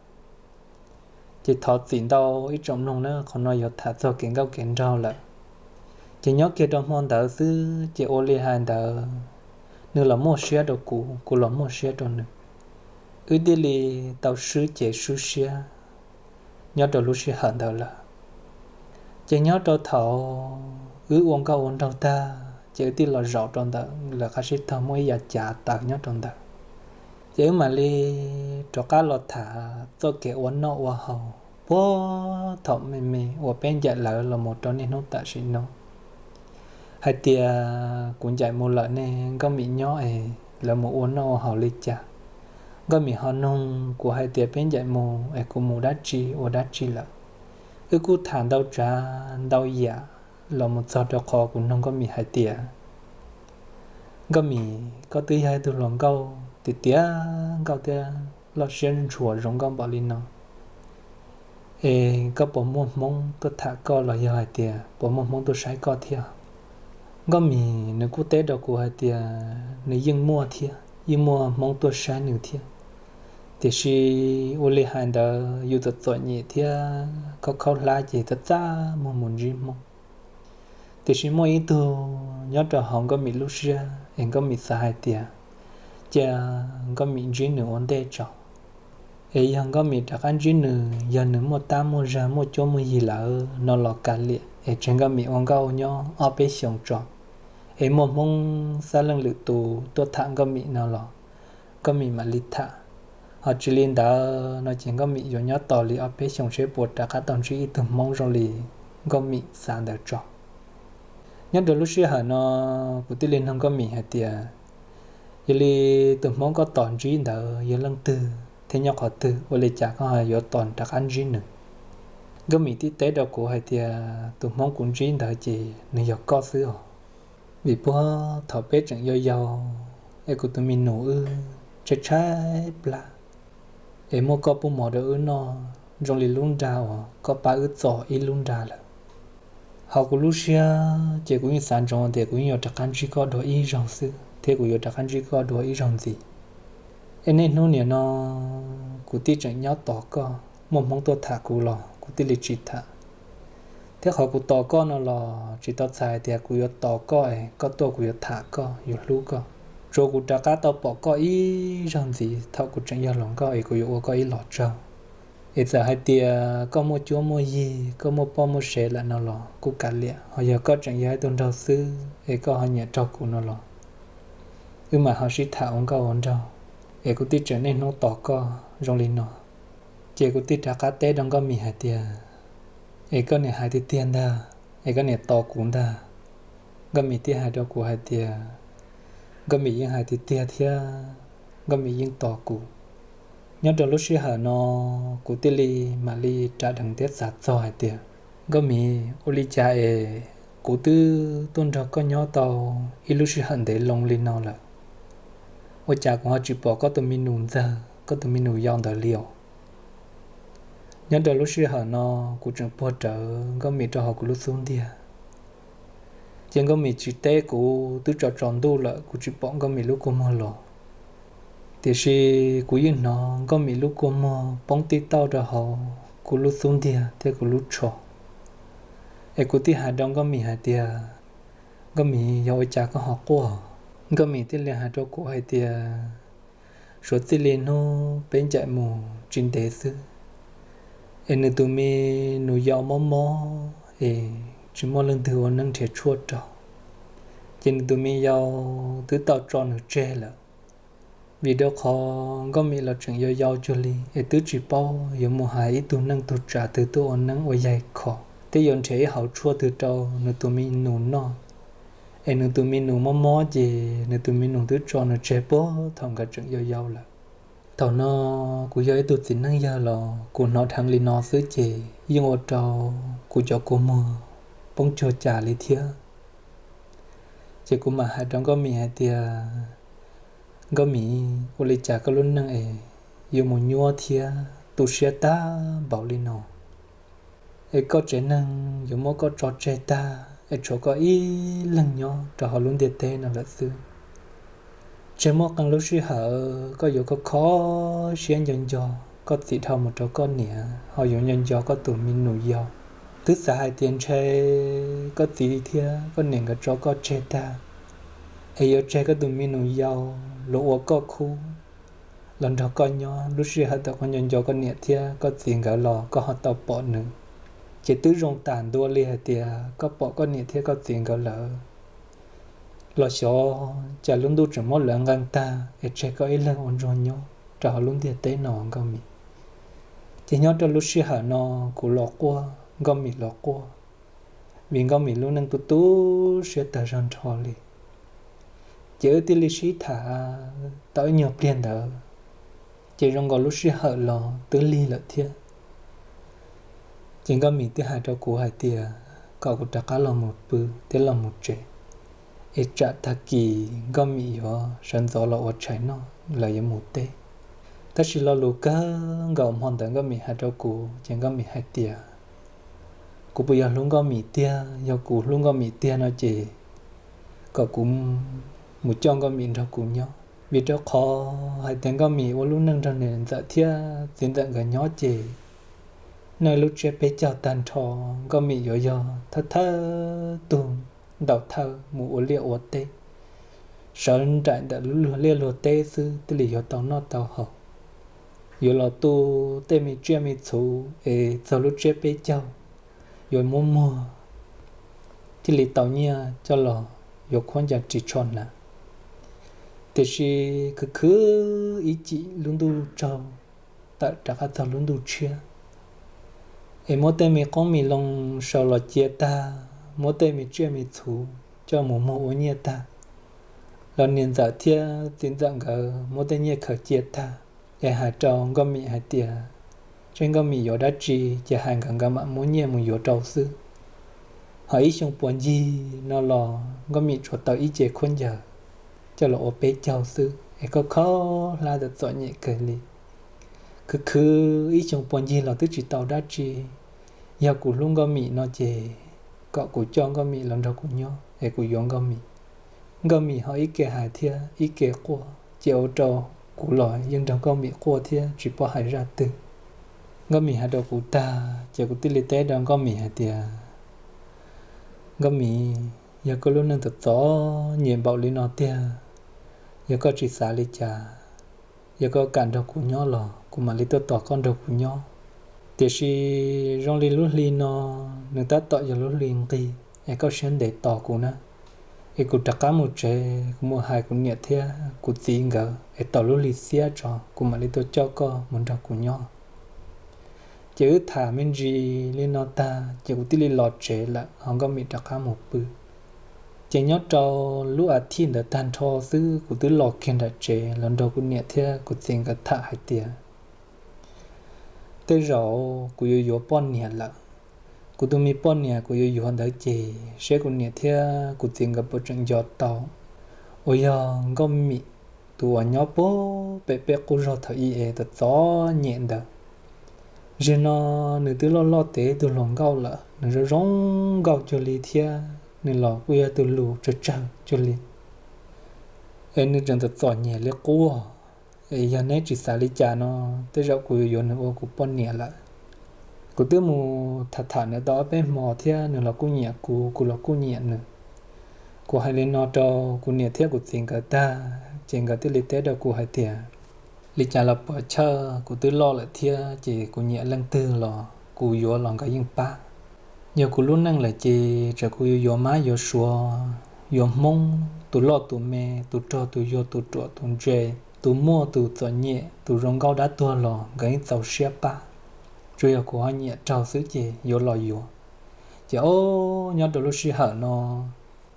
Ces thov txim ntau ib tsoom mloog na, qhov no yuav tham txog kev nkauj kev nraug lawm. Ces nyob kiag rau hmo ntawd xwb ces ua li hais ntawd, nws los muaj siab rau kuv, kuv los muaj siab rau nws, wb thiaj li tau swb cev swb siab nyob rau lub sij hawm ntawd lawm. Ces nyob rau thaum wb ua nkauj ua nraug tag ces wb thiaj los zaum rau ntawm lawv qab sib tog muaj ib yav cav taws nyob rau ntawd. Ces wb mam li rov qab los tham txoj kev ua noj ua haus puag thaum me me uas peb ncaim lawv los mus rau niaj hnub tam sim no, hais tias kuv ncaim mus lawm ne, Nkauj Mim nyob es lawv mus ua noj ua haus li cas. Nkauj Mim ho nug kuv hais tias peb ncaim mus es kuv mus dab tsi ua dab tsi lawm. Wb kuj tham ntau tsav ntau yam los mus txog rau qhov kuv nug Nkauj Mim hais tias, Nkauj Mim, koj twb yog ib tug hluas nkauj tiav tiav nkauj thiab loj siab ntshua zoo nkauj npaum li no, es koj puas muaj hmoob tuaj tham koj los yog hais tias puas muaj hmoob tuaj saib koj thiab? Nkauj Mim nws kuj teb rau kuv hais tias nws yeej muaj thiab, yeej muaj Hmoob tuaj saib nws thiab, tiam sis ua li hais ntawd yus txom txom nyem thiab khaub khaub hlab ces txaj txaj muag mus ntsib Hmoob. Tiam sis muaj ib tug nyob rau hauv Nkauj Mim lub siab es Nkauj Mim xav hais tias cia Nkauj Mim ntsib nws ua ntej tso, es yog Nkauj Mim rov qab ntsib nws, yog nws muaj tab muaj zag muaj cuab muaj yig lawm no los kav liam, es tseg Nkauj Mim ua nkauj nyob ob peb xyoos tso, es muaj Hmoob xab leej lwm tus tuaj tham Nkauj Mim no los Nkauj Mim mam li tham. Ho tsis li ntawd no ces Nkauj Mim yuav nyob tos li ob peb xyoos seb puas rov qab tau ntsib ib tug Hmoob zoo li Nkauj Mim xav ntawd tso. Nyob rau lub sij hawm no kuv thiaj li nug Nkauj Mim hais tias, yog li tus Hmoob koj tos ntsib ntawd yog leej twg thiab nyob qhov twg, ua li cas koj ho yuav tos rov qab ntsib nws? Nkauj Mim thiaj teb rau kuv hais tias tus Hmoob kuv ntsib ntawd ces nws yog koj xwb os. Vim puag thaum peb tseem yau yau es kuv tus me nus wb tshaib tshaib plab, es muaj koj pub mov rau wb noj zoo li lub nra uas koj pab wb txo ib lub nra lawm. Hauv kuv lub siab ces kuv yeej xav ntsoov tias kuv yeej yuav rov qab ntsib koj dua ib zaug xwb thiab kuv yuav rov qab ntsib koj dua ib zaug ntxiv. Es niaj hnub nim no kuv thiaj tseem nyob tos koj, muaj Hmoob tuaj tham kuv los kuv thiaj li tsis tham. Thiab qhov kuv tos koj no los tsis tau txhais tias kuv yuav tos koj es koj tuaj kuv yuav tham koj yuav hlub koj. Tsuas kuv rov qab tau pom koj ib zaug ntxiv thaum kuv tseem yog hluas nkauj es kuv yuav ua koj ib los tsaug. Es txawm hais tias koj muaj cuab muaj yig, koj muaj poj muaj sev lawm no los kuj kav liam, ho yog koj tseem yog ib tug nraug xwb es koj ho nyiam raug kuv no los wb mam ho sib tham ua nkauj ua nraug, es kuv thiaj tseem niaj hnub tos koj zoo li no. Ces kuv thiaj rov qab teb rau Nkauj Mim hais tias, es koj niam hais tiag tiag ntag, es koj niam tos kuv ntag? Nkauj Mim thiaj hais rau kuv hais tias, Nkauj Mim yeej hais tiag tiag thiab, Nkauj Mim yeej tos kuv. Nyob rau lub sij hawm no kuv thiaj li mam li ras dheev thiab xav txog hais tias, Nkauj Mim, ua li cas es kuv twb tuaj nrog koj nyob tau ib lub sij hawm ntev loo li no lawm, ua cas kuv ho tsis pom koj tus me nus ntxawg, koj tus me nus yau ntawd li os? Nyob rau lub sij hawm no kuv tseem puag rawv Nkauj Mim rau hauv kuv lub xub ntiag, ces Nkauj Mim tsis teb kuv twb tsaus tsaus ntuj lawm kuv tsis pom Nkauj Mim lub kua muag los. Tiam sis kuv yeej hnov Nkauj Mim lub kua muag poob tij tauj rau hauv kuv lub xub ntiag thiab kuv lub tsho. Es kuv thiaj hais rau Nkauj Mim hais tias, Nkauj Mim, yog ua cas koj ho quaj? Nkauj Mim thiaj li hais rau kuv hais tias, suav txij li hnub peb ncaim mus tsis ntev xwb, es nws tus me nus yau mob mob es tsis muaj leej twg ua neeb nrhiav tshuaj rau, ces nws tus me yau twb tau tso nws tseg lawm. Vim rau qhov Nkauj Mim los tseem yau yau cuag li es twb tsis paub yuav mus hais ib tug neej tug tsav twg tuaj ua neeb ua yaig kho thiab yuav nrhiav ib hauv tshuaj twg rau nws tus me nus noj. Es nws tus me nus mob mob ces nws tus me nus twb tso nws tseg puag thaum nkawd tseem yau yau lawm. Thaum no kuv yog ib tug txiv neej yawg los kuv hnov dheev li no xwb ces yeej ua rau kuv cov kua muag poob cuag cas li thiab. Ces kuv mam hais rau Nkauj Mim hais tias, Nkauj Mim, ua li cas koj lub neej es yuav mus nyuaj thiab tu siab tag npaum li no? Es koj tsev neeg yuav muab koj tso tseg tag es tshuav koj ib leeg nyob rau hauv lub ntiaj teb no lawm xwb. Tseg muaj qee lub sij hawm koj yuav kho kho siab nco nco koj txiv dhau mus rau koj niam, ho yuav nco nco koj tus me nus yau. Twb xav hais tias ntshe koj txiv thiab koj niam nkawd tso koj tseg tag, es yuav tseg koj tus me nus yau los ua koj khub, los nrog koj nyob. Lub sij hawm thaum koj nco nco koj niam thiab koj txiv nkawd los koj ho tau pom nws, ces twb zoo tas ntua li hais tias koj pom koj niam thiab koj txiv nkawd lawm. Los xyov cas lub ntuj tseem muab lawv nqee tag es tseg koj ib leeg ua ntsuag nyob rau hauv lub ntiaj teb no, Nkauj Mim. Ces nyob rau lub sij hawm no kuv los quaj, Nkauj Mim los quaj, vim Nkauj Mim lub neej tu tu siab tawg zog nrho li. Ces wb thiaj li sib tham tau ib nyuag pliag ntawd, ces zoo nkaus lub sij hawm los twb lig lawm thiab. Ces Nkauj Mim thiaj hais rau kuv hais tias kom kuv rov qab los mus pw thiab los mus tsev, es tsam tag kis Nkauj Mim yuav sawv ntxov los ua tshais noj lawv yuav mus teb. Tab sis lo lus kawg nkaus hmo ntawd Nkauj Mim hais rau kuv ces Nkauj Mim hais tias, kuv puas yog hlub Nkauj Mim tiag? Yog kuv hlub Nkauj Mim tiag no ces kom kuv mus coj Nkauj Mim nrog kuv nyob, vim rau qhov hais tias Nkauj Mim ua lub neej nrog niam ntxawm thiab txiv ntxawm nkawd nyob ces noj lub tsiab peb caug tag nrho, Nkauj Mim yuav yog thawj thawj tug ntaus thawj mus ua liaj ua teb, sawv nraim ntawm lub luag liaj luag teb xwb thiaj li yuav tau noj tau haus. Yuav los tu tej me tsiaj me txhu es txog lub tsiab peb caug yuav muab muag thiaj li tau nyiaj coj los yuav khuab ncaws ris tsho hnav. Tiam sis khwv khwv ib chim lub ntuj tsaus tawm rov qab txog lub ntuj tshiab, es muab tej me qoob me loo sau los cia tag, muab tej me tsiaj me txhu coj mus muag ua nyiaj tag, los niam ntxawm thiab txiv ntxawm nkawd muab tej nyiaj khaws cia tag, es hais rau Nkauj Mim hais tias, seb Nkauj Mim yuav dab tsi ces hais nkawd nkawd mam muab nyiaj mus yuav rau xwb. Ho ib xyoo puas ncig no los Nkauj Mim tsuas tau ib ce khuab ncaws coj los ua peb caug xwb es koj khaub hlab txom txom nyem kawg li. Khwv khwv ib xyoo puas ncig los twb tsis tau dab tsi. Yog kuv hlub Nkauj Mim no ces kom kuv coj Nkauj Mim los nrog kuv nyob es kuv yuav Nkauj Mim. Nkauj Mim ho ib ke hais thiab ib ke quaj ces ua rau kuv los yeej nrog Nkauj Mim quaj thiab tsis paub hais zaj twg. Nkauj Mim hais rau kuv tag ces kuv thiaj li teb rau Nkauj Mim hais tias, Nkauj Mim, yog koj lub neej txom txom nyem npaum li no tiag, yog koj tsis xav li cas, yog koj kam nrog kuv nyob los kuv mam li tuaj tos koj nrog kuv nyob. Tiam sis zoo li lub hli no nws tab tom yog lub hli nqig es koj siab ntev tos kuv na, es kuv rov qab mus tsev kuv mus hais kuv niam thiab kuv txiv nkawd es tau lub hli xiab tso kuv mam li tuaj coj koj mus nrog kuv nyob. Ces wb tham me ntsis li no tag ces kuv thiaj li los tsev lawm ho Nkauj Mim rov qab mus pw. Ces nyob rau lub a thiv ntawd tag nrho xwb kuv twb los kiag nram tsev los nrog kuv niam thiab kuv txiv nkawd tham hais tias, tej zaum kuv yuav yuav poj niam lawm. Kuv tus me poj niam kuv yuav yuav ntawd ces seb kuv niam thiab kuv txiv nkawd puas tseem nco tau uas yog Nkauj Mim tus uas nyob puag pem peb qub zog thaum ub es txom txom nyem ntawd. Zaum no nws twb loj loj tev tus hluas nkauj lawm, nws zoo zoo nkauj cuag li thiab nws los kuj yog tus lus tsawg tsawg cuag li, es nws tseem txom txom nyem li qub. Es yog neb tsis xav li cas no, tej zaum kuv yuav yuav nws ua kuv poj niam lawm. Kuv twb mus tham tham nws tau ob peb hmo thiab nws los kuj nyiam kuv, kuv los kuj nyiam nws. Kuv hais li no rau kuv niam thiab kuv txiv nkawd tag ces nkawd thiaj li teb rau kuv hais tias, li cas los puas chawj, kuv twb loj lawm thiab ces kuv nyiam leej twg los kuv yuav los nkawd yeej pab. Yog kuv lub neej lawm ces txawm kuv yuav yuav mab yuav suav, yuav hmoob, tus loj tus me, tus rog tus yuag, tus ruam tus ntse, tus muaj tus txom nyem, tus zoo nkauj dab tuag los nkawd yeej txaus siab pab. Tsuas yog kuv ho nyiam raug xwb ces yuav los yuav. Ces ob, nyob rau lub sij hawm no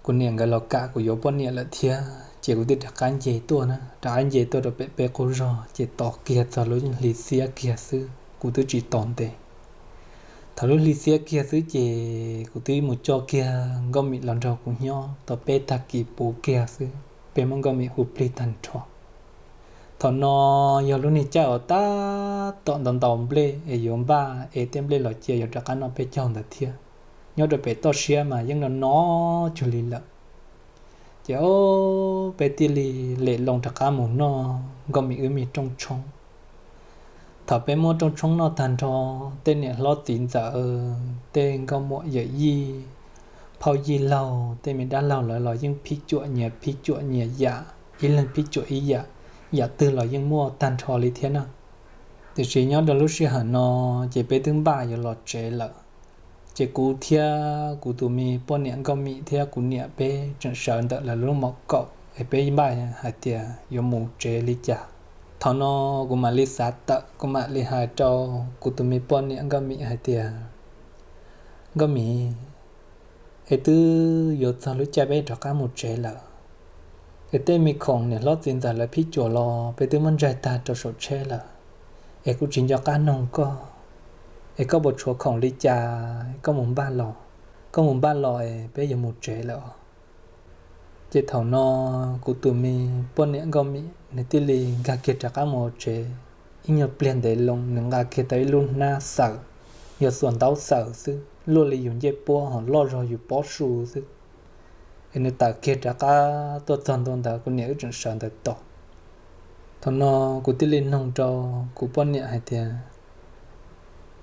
kuv niam nkawd los kam kuv yuav poj niam lawm thiab ces kuv thiaj rov qab nce tuaj na, rov qab nce tuaj rau pem peb qub zog ces tos kiag txog lub hli xiab kiag xwb kuv twb tsis tos ntev. Thaum lub hli xiab kiag xwb ces kuv twb mus coj kiag Nkauj Mim los nrog kuv nyob tau peb tag kis puv kiag xwb peb muab Nkauj Mim hu plig tag nrho. Thaum no yog lub niag caij uas tab tom ntaus ntaus nplej es yuav npaj es tej nplej los cia yuav rov qab noj peb caug ntawd thiab. Nyob rau pem toj siab mas yeej no no cuag li lawm. Ces ob, peb thiaj li lem loo rov qab mus noj Nkauj Mim wb me rooj tshoob. Thaum peb muab rooj tshoob noj tag nrho, tej niam hlob txiv ntxawm, tej nkauj muam yawm yij, phauj yij laug, tej me dab laug lawv los yeej phij cuam nyias phij cuam nyias yam, ib leeg phij cuam ib yam, yam twg los yeej muaj tag nrho li thiab na. Tiam sis nyob rau lub sij hawm no ces peb twb npaj yuav los tsev lawm. Ces kuv thiab kuv tus me poj niam Nkauj Mim thiab kuv niam peb tseem sawv ntawm lawv lub mom kaum es peb npaj hais tias yuav mus tsev li cas. Thaum no kuv mam li xav tawm, kuv mam li hais rau kuv tus me poj niam Nkauj Mim hais tias, Nkauj Mim, es twb yuav txog lub caij peb rov qab mus tsev lawm, es tej me khoom niam hlob txiv ntxawm lawv phij cuam los peb twb muab ntsaig tag rau saum tsheb lawm, es kuv tsis nco qab noog koj, es koj puas tshuav khoom li cas koj mus npaj los, koj mus npaj los es peb yuav mus tsev lawm os. Ces thaum no kuv tus me poj niam Nkauj Mim nws thiaj li nkag kiag rov qab mus ua tsev. Ib nyuag pliag ntev loo nws nqa kiag tau ib lub hnab xaws, yog xuas ntaub xaws xwb, luaj li yus ncej puab ho loj zog yus pob su xwb. Nws tawm kiag rov qab tuaj txog ntua ntawd, kuv niam wb tseem sawv ntawd tos. Thaum no kuv thiaj li nug rau kuv poj niam hais tias,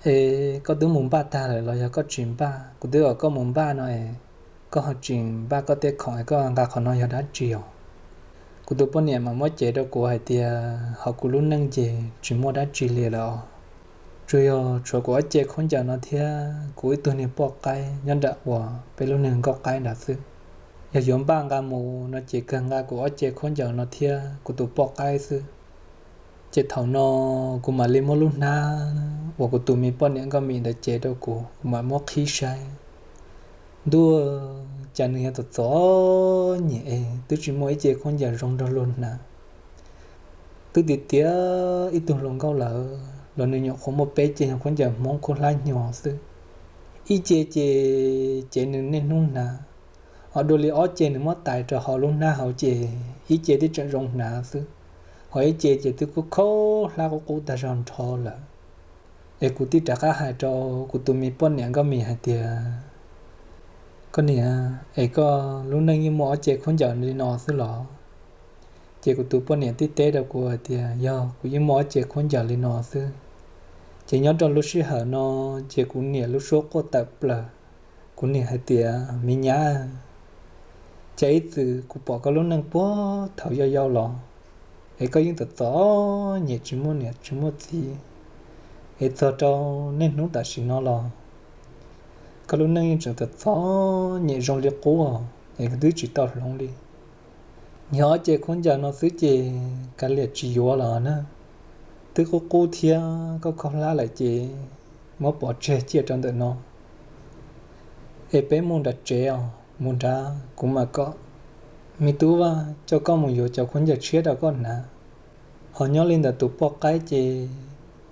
Es koj twb mus npaj tag lawm los yog koj tsis npaj? Kuv twb kom koj mus npaj no es koj ho tsis npaj koj tej khoom es koj nqa qhov no yog dab tsi os? Kuv tus poj niam mas muab cev rau kuv hais tias, Hauv kuv lub neej ces tsis muaj dab tsi li lawm os, tsuas yog tshuav kuv ob ce khaub ncaws no thiab kuv ib tug niag poj qaib nyob nram uas peb lub neeg nkauj qaib nrad xwb. Yog yuav npaj nqa mus no ces kawg nqa kuv ob ce khaub ncaws no thiab kuv tus poj qaib xwb. Ces thaum no kuv mam li muab lub hnab uas kuv tus me poj niam nkauj mim ntawd cev rau kuv, kuv mam muab qhib saib. Ntuj, cas nws yog txom txom nyem es twb tsis muaj ib ce khaub ncaws zoo nrog luag hnav. Twb tiav tiav ib tug hluas nkauj lawm los nws nyuam qhuav muaj peb ce khaub ncaws Hmoob khaub hlab nyuag xwb. Ib ce ces cev nws niaj hnub hnav, ho dua li ob ce nws muab tais rau hauv lub hnab hauv ces ib ce twb tseem zoo hnav xwb, ho ib ce ces twb khaub khaub hlab qub qub tag zog nrho lawm. Es kuv thiaj rov qab hais rau kuv tus me poj niam nkauj mim hais tias, Koj niam, es koj lub neej yeej muaj ob ce khaub ncaws li no xwb los? Ces kuv tus poj niam thiaj teb rau kuv hais tias, Yog, kuv yeej muaj ob ce khaub ncaws li no xwb. Ces nyob rau lub sij hawm no ces kuv niam lub suab quaj tawm plaws. Kuv niam hais tias, Me nyab, cas ib txwm kuv pom koj lub neej puag thaum yau yau los es koj yeej txom txom nyem tsis muaj niam tsis muaj txiv, es txog rau niaj hnub tam sim no los koj lub neej yeej tseem txom txom nyem zoo li qub es twb tsis tau hloov li. Yog ob ce khaub ncaws no xwb ces kav liam tsis yuav los na. Twb qub qub thiab koj khaub hlab lawm ces muab pov tseg cia rau ntawm no es peb mus nram tsev os, mus nrad kuv mam kom me tub Vaj coj koj mus yuav cov khaub ncaws tshiab rau koj hnav. Ho nyob li ntawm tus poj qaib ces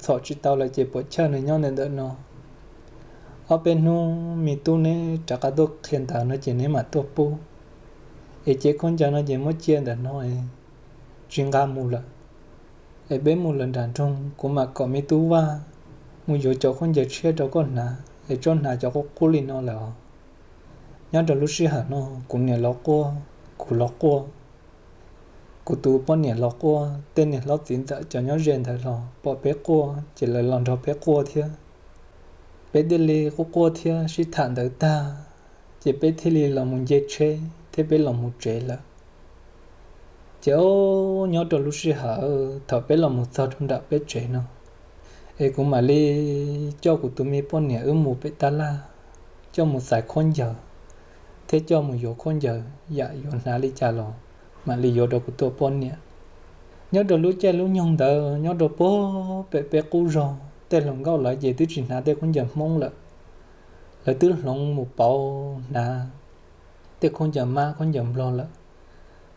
txhom tsis tau lawm ces puam chawj nws nyob ntawm ntawm no. Ob peb hnub me tub neb rov qab tuaj qhia ntawv no ces neb mam tuaj pub. Es cev khaub ncaws no ces muab cia ntawm no, tsis nqa mus lawm. Es peb mus lawm nram nroog kuv mam kom me tub Vaj mus yuav cov khaub ncaws tshiab rau koj hnav es tsob hnav cov qub qub li no lawm os. Nyob rau lub sij hawm no kuv niam los quaj, kuv los quaj, kuv tus poj niam los quaj, tej niag hlob txiv ntxawm cov nyob ze ntawd los pom peb quaj ces lawv los nrog peb quaj thiab. Peb thiaj li quaj quaj thiab sib tham ntawd tag ces peb thiaj li los mus nce tsheb thiab peb los mus tsev lawm. Ces nyob rau lub sij hawm thaum peb los mus txog rau nram peb tsev no es kuv mam li coj kuv tus me poj niam wb mus pem tab laj, coj mus xaiv khaub ncaws thiab coj mus yuav khaub ncaws yam yuav hnav li cas los mam li yuav rau kuv tus poj niam. Nyob rau lub caij lub nyoog ntawd nyob rau puag pem peb qub zog tej hluas nkauj lawv ces twb tsis hnav tej khaub ncaws Hmoob lawm, lawv twb hloov mus pauv hnav tej khaub ncaws mab khaub ncaws nplog lawm.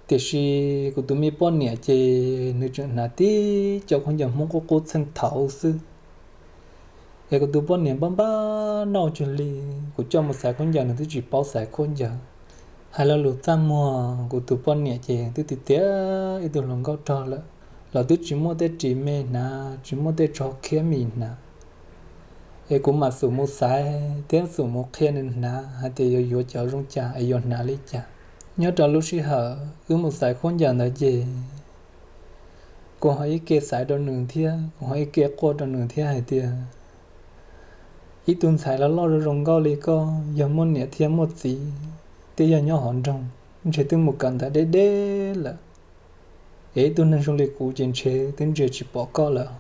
Tiam sis kuv tus me poj niam ces nws tseem hnav tib co khaub ncaws Hmoob qub qub txheej thaud xwb. Es kuv tus poj niam npaj npaj noj cuag li kuv coj mus xaiv khaub ncaws nws twb tsis paub xaiv khaub ncaws. Hais lo lus txaj muag kuv tus poj niam ces twb tiav tiav ib tug hluas nkauj rog lawm los twb tsis muaj tej ris me hnav tsis muaj tej tsho khiab mis hnav. Es kuv mam xub mus xaiv thiab xub mus qhia nws hnav hais tias yuav yuav cov zoo cas es yuav hnav li cas. Nyob rau lub sij hawm wb mus xaiv khaub ncaws ntawd ces kuv ho ib ke xaiv rau nws thiab kuv ho ib ke quaj rau nws thiab hais tias, ib tug ntxhais loj loj zoo zoo nkauj li koj yog muaj niam thiab muaj txiv thiab yog nyob hauv nroog ntshe twb mus kawm ntawv deb deb lawm. Es ib tug neeg zoo li kuv ces ntshe twb ntsia tsis pom koj lawm.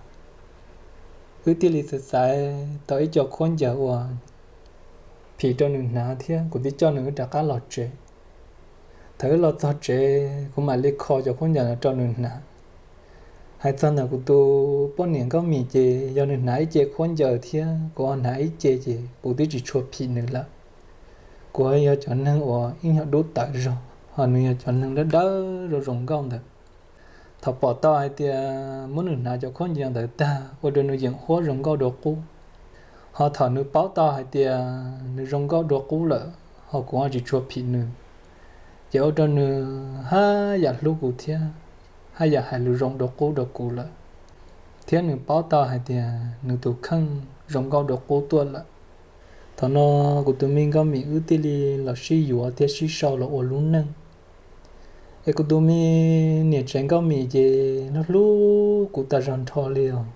Wb thiaj li xaiv xaiv tau ib co khaub ncaws uas phim rau nws hnav thiab kuv thiaj coj nws wb rov qab los tsev. Thaum wb los txog tsev kuv mam li kho cov khaub ncaws no rau nws hnav. Hais txog ntawm kuv tus poj niam Nkauj Mim ces yog nws hnav ib ce khaub ncaws thiab kuv ho hnav ib ce ces kuv twb tsis tshua phim nws lawm. Kuv yog cov neeg uas ib nyuag dub tawv zog, ho nws yog cov neeg dawb dawb zoo zoo nkauj ntawd. Thaum pom tau hais tias muab nws hnav cov khaub ncaws ntawd tag ua rau nws yeem huab zoo nkauj dua qub, ho thaum nws paub tau hais tias nws zoo nkauj dua qub lawm ho kuv ho tsis tshua phim nws, ces ua rau nws haj yam hlub kuv thiab haj yam hais lus zoo dua qub rau kuv lawm, thiab nws paub tau hais tias nws tus kheej zoo nkauj dua qub tuaj lawm. Thaum no kuv tus me Nkauj Mim wb thiaj li los sib yuav thiab sib sau los ua lub neej. Es kuv tus me niam tsev Nkauj Mim ces hlub hlub kuv tag zog nrho li os.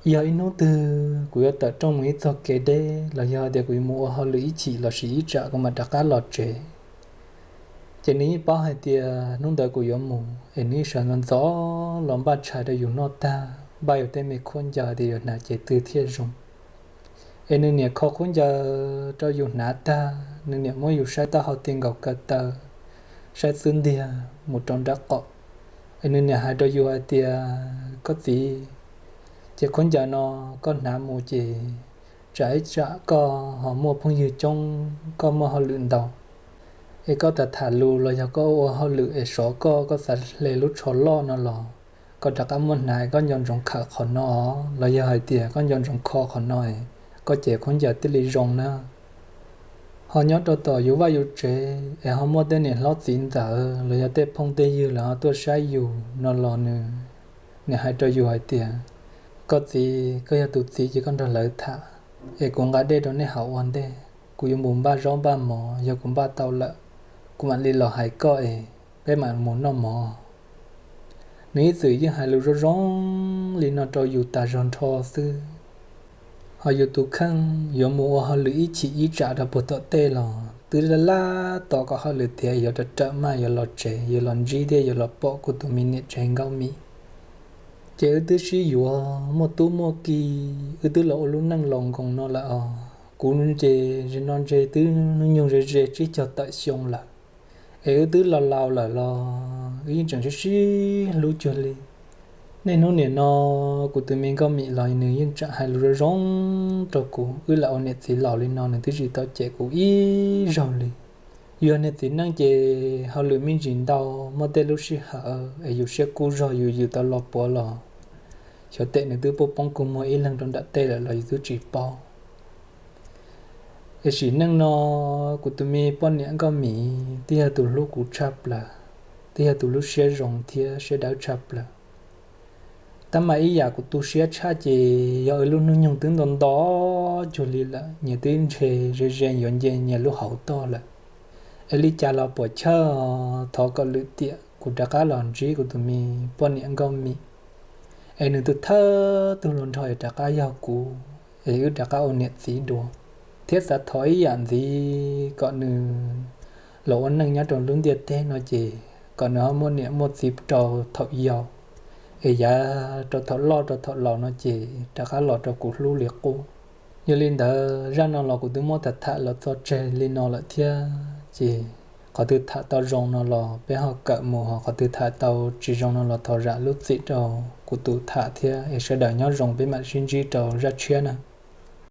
Yog ib hnub twg kuv yuav tawm rooj mus ib txog kev deb los yog tias kuv yuav mus ua hauj lwm ib chim los sis ib tsam kuv mam rov qab los tsev, ces nws yeej paub hais tias hnub ntawd kuv yuav mus, es nws yeej sawv ntxov ntxov los npaj tshais rau yus noj tag, npaj yus tej me khaub ncaws tias yuav hnav cev twg thiaj zoo. Es nws niam kho khaub ncaws rau yus hnav tag, nws niam muab yus saib taub hau ti nkaus kaw taw, saib xub ntiag mus rau nraub qaum. Es nws niam hais rau yus hais tias, koj txiv, ces khaub ncaws no koj hnav mus ces tsam ib tsam koj ho muaj phooj ywg coob, koj muaj hauj lwm ntau, es koj tham tham lus los yog koj ua hauj lwm es sov koj, koj xav hle lub tsho loj no los koj rov qab muab hnav, koj nco ntsoov khawm qhov no, los yog hais tias koj nco ntsoov kho qhov no, koj ces khaub ncaws thiaj li zoo na. Ho nyob rau tom yus vaj yus tsev es ho muaj tej niam hlob txiv ntxawm los yog tej phooj tej ywg lawv ho tuaj saib yus no los nws, nws hais rau yus hais tias, koj txiv, koj yog tus txiv ces koj nrog lawv tham, es kuv nqa dej rau nej haus ua ntej, kuv yuav mus npaj zaub npaj mov, yog kuv npaj tau lawm, kuv mam li los hais koj es peb mam mus noj mov. Nws ib txwm yeej hais lus zoo zoo li no rau yus tas zog nrho xwb. Ho yus tus kheej yuav mus ua hauj lwm ib chim ib tsam rau puag tom tej los twb laj laj tos kom hauj lwm tiav yuav rawm rawm maj yuav los tsev, yuav los ntsib thiab yuav los pom kuv tus me niam tsev Nkauj Mim. Ces wb twb sib yuav muaj tub muaj ki, wb twb los ua lub neej laus nkoos no lawm os. Kuv ces no ntshe twb hnub nyoog ze ze tsib caug tawm xyoo lawm, es wb twb laus laus lawm los wb yeej tseem sib sib hlub cuag li. Niaj hnub nim no kuv tus me Nkauj Mim los nws yeej tseem hais lus zoo zoo rau kuv, wb lam ua niam txiv laus li no nws twb tsis tau cem kuv ib zaug li. Yus yog niag txiv neej ces hauj lwm me ntsis ntau, muaj tej lub sij hawm es yus siab kub zog yus yws tau lo puav los xyov tes nws twb poob poob kua muag ib leeg rau nram tej lawm los yus twb tsis paub. Es sim neej no kuv tus me poj niam Nkauj Mim twb yog tus hlub kuv tshaj plaws, twb yog tus lub siab zoo thiab siab dawb tshaj plaws. Tab mas ib yam kuv tu siab tshaj ces yog wb lub hnub nyoog twb nto nto cuag li lawm, nyias twb ntshe ze ze yuav nce nyias lub hauv toj lawm. Es li cas los puam chawj, thov kom lwm tiam kuv rov qab los ntsib kuv tus me poj niam Nkauj Mim, es nws tus thawj tug hluas nraug es rov qab yog kuv, es wb rov qab ua niam txiv dua. Thiab xav thov ib yam ntxiv kom nws los ua neej nyob rau lub ntiaj teb no ces kom nws ho muaj niam muaj txiv rau thaum yau, es yav rau thaum loj rau thaum laus no ces rov qab los rau kuv hlub li qub. Yog li ntawd zaj no los kuv twb muab tham tham los txog tseg li no lawm thiab, ces qhov twg tham tau zoo no los peb ho kawm mus, ho qhov twg tham tau tsis zoo no los thov zam lub txim rau kuv tus tham thiab, es sawv daws nyob zoo, peb mam sib ntsib rau zaj tshiab na.